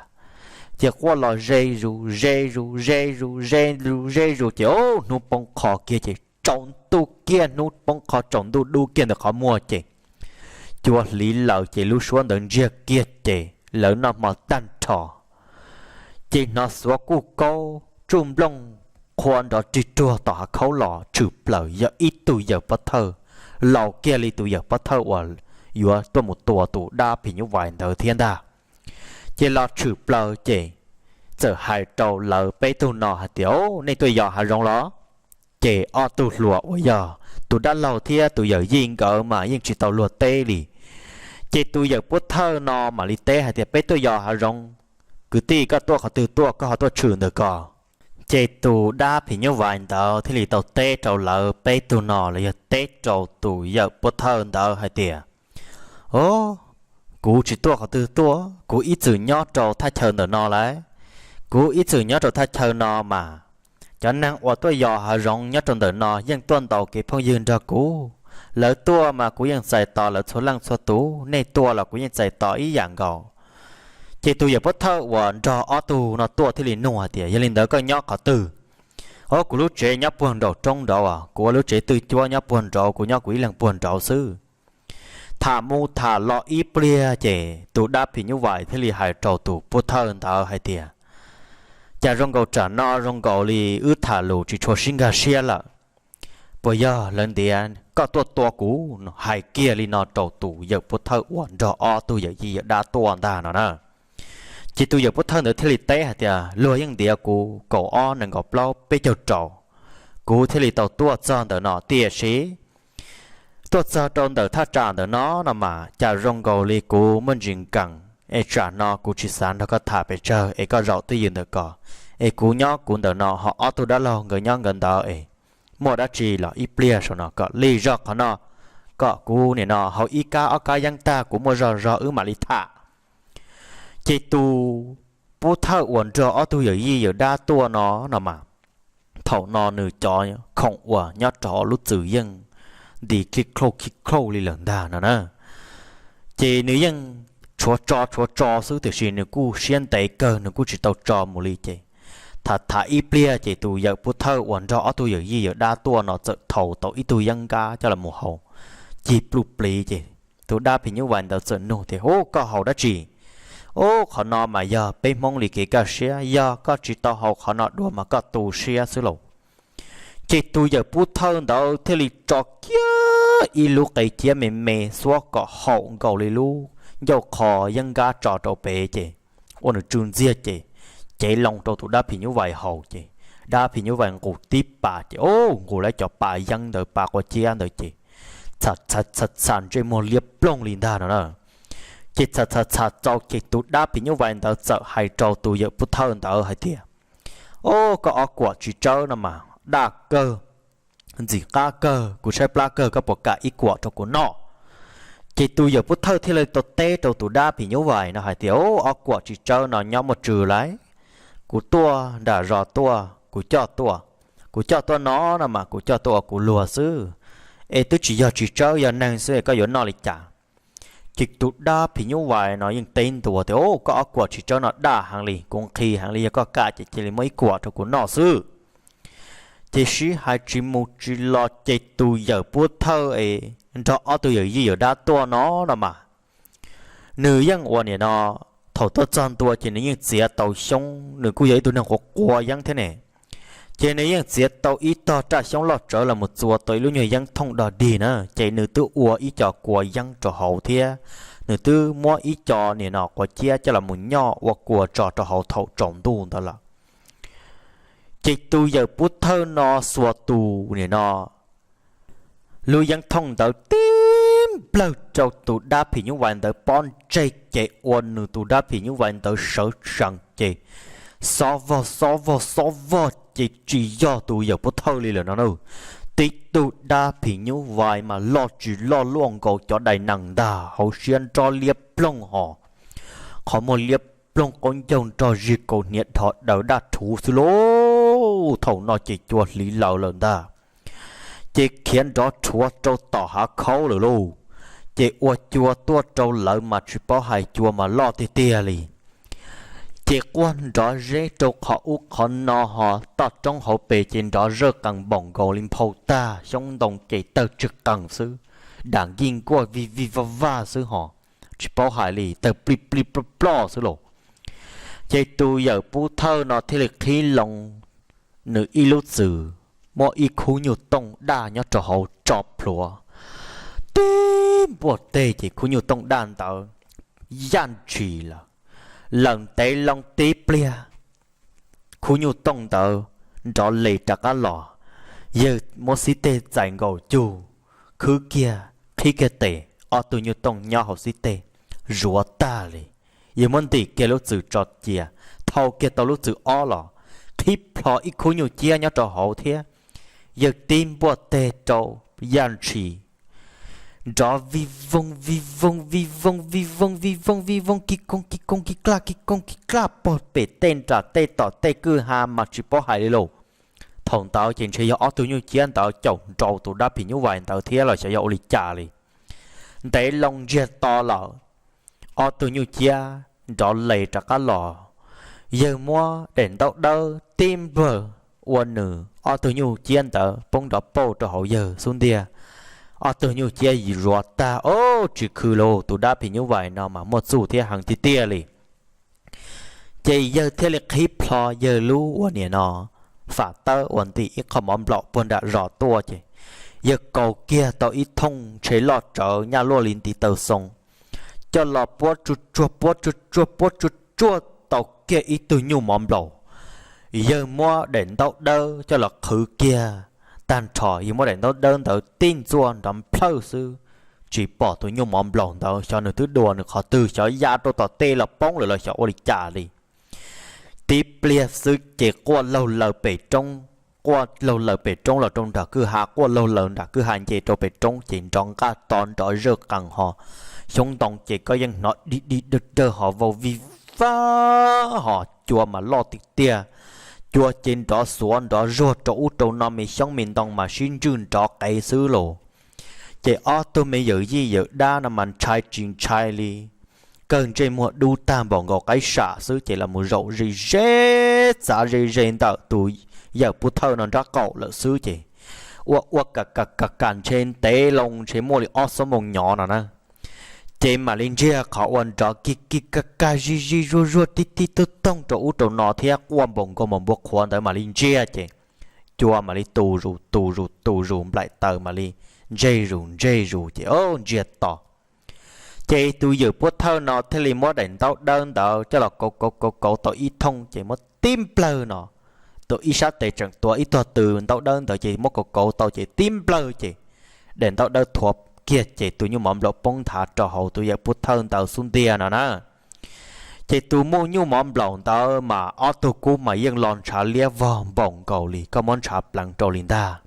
Ces quaj los ze zus ze zus ze zus ze zus ze zus ces hnub poob qho kiag ces tsaus ntuj kiag, hnub poob qho tsaus ntuj dub kiag ntawm qhov muag ces cua hliv laws ces lub suab ntawd ntsiag kiag ces lawv noj hmo tag nrho. Ces hnov xuav kuj kaub tsuj nplooj qhuav nrov rig ruag tom hav khaub los tshwm plaws yog ib tug yawm pov thawj laus kiag li tus yawm pov thawj uas yuav tuaj mus tua tus dab phim nyuj vais ntawd thiab ntag. Ces los tshwm plaws ces txawm hais rau lawv peb tug no hais tias, nej tuaj yos hav zoov los? Ces ob tug hluas uas yog tus dab laug thiab tus yawm yij nkawd mas yeej tsis tau luag teb li. Ces tus yawm pov thawj no mam li teb hais tias, peb tuaj yos hav zoov. Kwv tij, koj tuaj qhov twg tuaj koj ho tuaj tshwm ntawm ko? Ces tus dab phim nyuj vais ntawd thiaj li tau teb rau lawv peb tug no los yog teb rau tus yawm pov thawj ntawd hais tias, o, kuv tsis tuaj qhov twg tuaj, kuv ib txwm nyob rau thaj chaw ntawm no lawm. Kuv ib txwm nyob rau thaj chaw no mas Cov neeg uas tuaj yos hav zoov nyob rau ntawm no yeej tuaj ntaus kev phooj ywg nrog kuv. Lawv tuaj mas kuv yeej txais tos lawv txhua leej txhua tus, nej tuaj los kuv yeej txais tos ib yam nkaus. Ces tus yawm pov thawj uas nrog ob tug no tuaj thiaj li nug hais tias, yog li ntawd koj nyob qhov twg? Au, kuv lub tsev nyob puag nraum roob nraud, kuv ua lub tsev twj cuab nyob puag nraud, kuv nyob kuv ib leeg puag nraud xwb. Tham mus tham los ib pliag ces tus dab phim nyuj vais thiaj li hais rau tus pov thawj ntawd hais tias, cas zoo nkaus tsam no zoo nkaus li wb tham lus tsis tshua sib nkag siab lawm. Puas yog lawv ntiav koj tuaj tua kuv? Hais kiag li no rau tus yawm pov thawj uas nrog ob tug yawm yij yawm dab tuaj ntag no na. Ces tus yawm pov thawj ntawd thiaj li teb hais tias, luag yeej ntiav kuv kaum ob nees nkaum plaub peb caug rau, kuv thiaj li tau tuaj txog ntawm no. Tiam sis tuaj txog rau ntawm thaj tsam ntawm no no mas cas zoo nkaus li kuv muaj ntsis nkees, es tsam no kuv tsis xav nrog koj tham pes tsawg es koj zaum twj ywm ntawm ko, es kuv nyob kuv ntawm no, ho ob tug dab laug nkawd nyob nkawd ntawd es muaj dab tsi los ib pliag saum no kom lig zog qhov no, kom kuv nim no haus ib kab ob kab yeeb tag kuv muaj zog zog wb mam li tham. Ces tus pov thawj uas nrog ob tug yawm yij yawm dab tuaj no no mas, thaum no nws cov khoom uas nyob rau hauv lub txwm yeej nti khib khauj khib khauj li lawm ntag no na. Ces nws yeej tshuav tso tshuav tso xwb, tiam sis nws kuj siab ntev kawg, nws kuj tsis tau tso mus li. Ces tham tham ib pliag ces tus yawm pov thawj uas nrog ob tug yawm yij yawm dab tuaj no txawm thau tau ib tug yeeb nkab coj los mus haus cig pluj pliv. Ces tus dab phim nyuj vais ntawd txawm nug tias, ub, koj haus dab tsi? Ub, qhov no mas yog peb Hmoob li kev kaj siab, yog koj tsis tau haus qhov no dua mas koj tu siab xwb lauj. Ces tus yawm pov thawj ntawd thiaj li tso kiag ib lub qe ciab me me xuab kom haum nkaus li lub ncauj qho yeeb nkab tso rau pem ces ua nws tsw ntxiag ces cev loo rau tus dab phim nyuj vais haus ces dab phim nyuj vais nqus tib pas ces, ub, nqus lawm cov pas yeeb ntawd pas quav ciab ntawd ces txham txham txham ntsej muag liab ploog li ntag no na. Ces txham txham txham txaus ces tus dab phim nyuj vais ntawd txawm hais rau tus yawm pov thawj ntawd hais tias, ub, koj ob kuam txiv tsawb no mas daj kawg, ntxim qab kawg, kuv tshaib plab kawg, koj puas kam ib kuam rau kuv noj? Ces tus yawm pov thawj thiaj li tau teb rau tus dab phim nyuj vais no hais tias, ub, ob kuam txiv tsawb no nyob muaj tswv lauj, kuv tuaj nram zos tuaj, kuv coj tuaj, kuv coj tuaj no no mas kuv coj tuaj ua kuv luag xwb, es twb tsis yog txiv tsawb, yog neeg xwb es koj yuav noj li cas? Ces tus dab phim nyuj vais no yeej teb ntua tias, ub, koj ob kuam txiv tsawb no daj heev li, kuv nqhis heev li, yog koj kam ces cia li muab ib kuam rau kuv noj xwb. Ces sib hais tsis mus tsis los ces tus yawm pov thawj es nrog ob tug yawm yij yawm dab tuaj no no mas, nws yeej ua nim no, thaum tuaj txog ntua ces nws yeej txiav tau xyoob, nws kuj yog ib tug neeg quav quav yeeb thiab ne. Ces nws yeej txiav tau ib tog raj xyoob loj tsawv los mus txua tau ib lub nyuag yeeb thooj dog dig na, ces nws twb ua ib co kua yeeb rau hauv thiab, nws twb muab ib co nim no quav ciab coj los mus nyoj ua kua tso rau hauv thaum tsaus ntuj ntawd lawm. Ces tus yawm pov thawj no xuas tus nim no lub yeeb thooj ntawd tib nplawg rau tus dab phim nyuj vais ntawd pob ntseg ces ua nws tus dab phim nyuj vais ntawd sawv tsees ces xob vog xob vog xob vog ces tsis yog tus yawm pov thawj li lawm no na. Tib tug dab phim nyuj vais mas loj tsis loj luaj nkaus cov dais nees ntag, hauv siab nrob liab ploog hos, qhov muag liab ploog, qaub ncaug nrog zig kaus hniav dhov daws daj rhuv xwb lauj. Thaum no ces cua hliv laws lawm ntag, ces khiav nrov rhuav rau tom hav khaub lawm lauj. Ces ua cua tuaj rau lawv mas tsis paub hais, cua mas loj tiag tiag li. Ces quaj nrov zeb rau qhov ub qhov no hos toj roob hauv pes ces nrov zawj qees npaum nkaus li nphau tag xyoob ntoo ces tawg tsw qees xwb, dam nkij nkuaj vij vij vaj vaj xwb hos, tsis paub hais li, tawg plij plij ploj ploj xwb lauj. Ces tus yawm pov thawj no thiaj li qhib loo nws ib lub txwm, muab ib khub nyuj tooj daj nyob rau hauv tso plhuav, tib npuaj teg ces khub nyuj tooj daj ntawd yaj ntshis lawm, lawm ntev loo tib pliag, khub nyuj tooj ntawd nrov li rov qab los, yawg muab xib teg txais nkaus cug, khwb kiag qhib kiag tes, ob tug nyuj tooj nyob hauv xib teg zuav tag li. Yawg muab ntim kiag lub txwm tso cia, thau kiag tau lub txwm ob los, qhib plho ib khub nyuj ciab nyob rau hauv thiab, yawg tib npuaj teg rau yaj ntshis, nrov vij voog vij voog vij voog vij voog vij voog vij voog kij koog kij koog kij klaj kij koog kij klaj pog pem tej nram tej tom tej kwj ha mas tsis paub hais li lauj. Thaum ntawd ces ntshe yog ob tug nyuj ciab ntawd caum nrau tus dab phim nyuj vais ntawd thiab los xyov yog ua li cas li. Ntev loo ntsiag to lawm, ob tug nyuj ciab nrov le rov qab los. Yawg muab daim ntaub dawb tib nplawg ua nws ob tug nyuj ciab ntawd poob nrov pauj rau hauv yawg xub ntiag. Ob tug nyuj ciab yim zuav tag, ob, tsis khw lauj, tus dab phim nyuj vais no mas muaj txuj thiab heev tiag tiag li. Ces yawg thiaj li qhib plho yawg lub ua niam no fam tawb uas ntim ib qho mov nplaum puag nram zos tuaj ces yawg kaus kiag tau ib thooj ntshe loj tsawv nyaj luaj li ntiv taw xoo, coj los puab tsuag tsuag puab tsuag tsuag puab tsuag tsuag tau kiag ib tug nyuj mov nplaum. Yawg muab daim ntaub dawb coj los qhwv kiag tag nrho, yawg muab daim ntaub dawb ntawd tib ntxuaj nrov nplhawj xwb, tsis pom tus nyuj mov nplaum ntawd, xyov nws twb dua nws qhov twg, xyov ya rau tom tej los poob lawm los xyov ua li cas li. Tib pliag xwb ces quaj laug laws pem roob, quaj laug laws pem roob los rau nram kwj ha, quaj laug laws nram kwj ha nce rau pem roob ces nrov nqaj to nrov zawj qees ho, xyoob ntoo ces koj yeej hnov dig dig dawg dawg ho vau vij vab ho, cua mas loj tiag tiag. Cua ces nrov xuav nrov zuag rau ub rau no, me xyoob me ntoo mas sib ntswj nrov qev xwb los. Ces ob tug me yawm yij yawm dab no mas ntshai tsis ntshai li, kawg ntsej muag dub tag npaum nkaus qaib sam xwb ces los mus zaum ze ze, txav ze ze ntawm tus yawm pub thawj no nrab qaum lawm xwb ces ua ua ka ka ka ka ntshe ntev loo ntshe muaj li ob xuab moos nyob no na. Ces mam li ntsiag qhov ua nrov kig kig kag kag zig zig zuag zuag tib tib tug toog rau ub rau no thiab quaj npaum nkaus npaum npua qhuav ntawd mam li ntsiag ces cua mam li tu zus tu zus tu zus, nplaim taws mam li ntseg zus ntseg zus ces ob ntsiag to. Ces tus yawm pub thawj no thiaj li muab daim ntaub dawb ntawd coj los kauv kauv kauv kauv tau ib thooj ces muab tib nplawg no, tus ib sab tes tseem tuav ib tug tw ntaub dawb ntawd ces muab kauv kauv tau ces tib nplawg ces daim ntaub dawb thuav kiag ces tus nyuj mov nplaum poob nthav rau hauv tus yawm pub thawj ntawd xub ntiag no na. Ces tus muaj nyuj mov nplaum ntawd mas ob tug kub mas yeej lo ntshav liab vog npaum nkaus li koj muab ntshav pleev rau li ntag.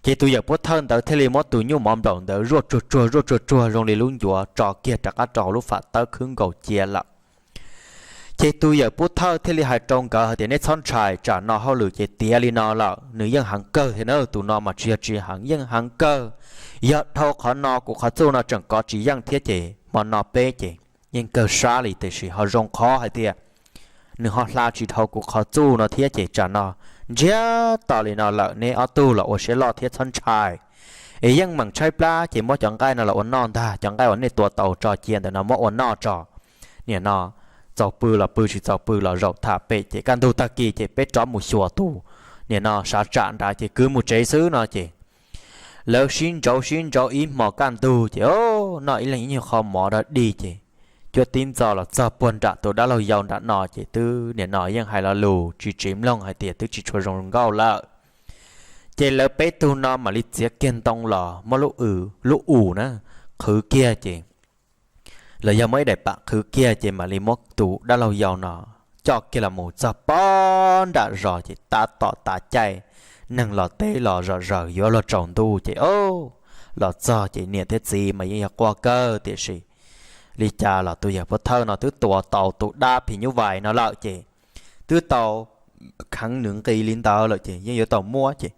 Ces tus yawm pub thawj ntawd thiaj li muab tus nyuj mov nplaum ntawd zuaj tsuag tsuag zuaj tsuag tsuag zoo li lub ncuav tso kiag rov qab rau hauv lub fam tawb khwb nkaus cia lawm. Ces tus yawm pub thawj thiaj li hais rau nkawd hais tias, neb txhob ntshai, tsam no hauj lwm ces tiav li no lawm, nws yeej heev kawg thiab na, tus no mas tsis yog tsis heev, yeej heev kawg. Yog dhau qhov no kuv qhov txuj no tseem kov tsis yeej thiab ces hmo no peb ces yeej kawg sab li, tiam sis ho zoo qhov hais tias nws ho hla tsis dhau kuv qhov txuj no thiab ces tsam no ntsiag to li no lawm, neb ob tug los ua siab loj thiab txhob ntshai. Es yeej meem tshaib plab ces muab cov nqaij no los ua noj ntag, cov nqaij uas nej tua tau tso cia ntawm no muab ua noj tso. Nim no txaus pw los pw, tsis txaus pw los zaum tham pem ces kaj ntug tag kis ces peb rov mus xyuas tus nim no sav tsam nrad ces kwv mus tsev xwb no ces lawv sib ntsauv sib ntsauv ib hmo kaj ntug ces noj ib leeg ib nyuag qho mov rau dig ces cuab tib ntxo los txog puag nram tus dab laug yau nram no ces twb nim no yeej hais lo lus tsis tsis mloog hais tias twb tsis tshua zoo nkauj lawm. Ces lawv peb tug no mam li txiav kiag ntoo los muab lub, lub u na qhwv kiag ces los yog muab ib daim pam qhwv kiag ces mam li muab tus dab laug yau no coj kiag los mus txog pob nram zos ces tab tom tav caij, neeg los teb los zom zaws yuav luag tsaus ntuj ces o, los txog ces niam thiab txiv mas yeej yog quaj kawg tiam sis li cas los tus yawm pub thawj no twb tua tau tus dab phim nyuj vais no lawm ces twb tau kheev nws nqi li ntawd lawm ces yeej yuav tau muab ces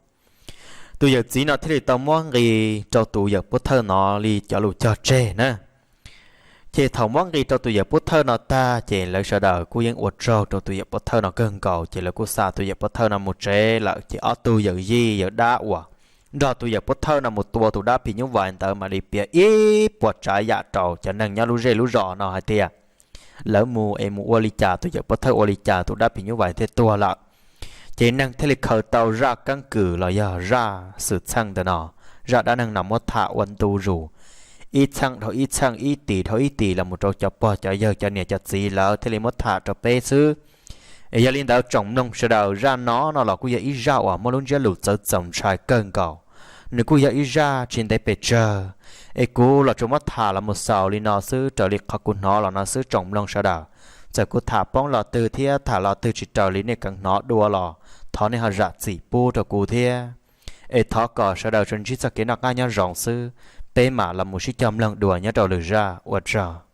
tus yawm txiv no thiaj li tau muab nqi rau tus yawm pub thawj no li cov lus cog tseg na. Ces thaum muab nqi rau tus yawm pub thawj no tag ces lawv sawv daws kuj yeej ua tsaug rau tus yawm pub thawj no kawg nkaus ces lawv kuj xa tus yawm pub thawj no mus tsev lawm ces ob tug yawm yij yawm dab uas nrog tus yawm pub thawj no mus tua tus dab phim nyuj vais ntawd mam li piav ib puas tsav yam rau cov neeg nyob lub zej lub zos no hais tias lawv mus es mus ua li cas, tus yawm pub thawj ua li cas tus dab phim nyuj vais thiaj tuag lawm. Ces neeg thiaj li khaws tau zaj keeb kwm los yog zaj xwm txheej ntawm no, zaj dab neeg no muab tham ua ntu zus ib txheej dhau ib txheej, ib tis dhau ib tis los mus rau cov pog cov yawg cov niam cov txiv lawv thiaj li muab tham rau peb xwb. Es yog li ntawd tsoom mloog sawv daws, zaj no no los kuj yog ib zaj uas muaj lub ntsiab lus txawv txaus ntshai kawg nkaus. Nws kuj yog ib zaj tsis ntev pes tsawg, es kuv los tsuas muab tham los mus xaus li no xwb, raws li qhov kuv hnov los no xwb tsoom mloog sawv daws. Txawm kuv tham poob los twg thiab tham los twg tsis raws li nej keev hnov dua los thov nej ho zam txim pub rau kuv thiab. Es thov kom sawv daws tsuas ntsib txoj kev noj qab nyob zoo xwb, peb mam los mus sib cog mloog dua nyob rau lwm zaj, ua tsaug.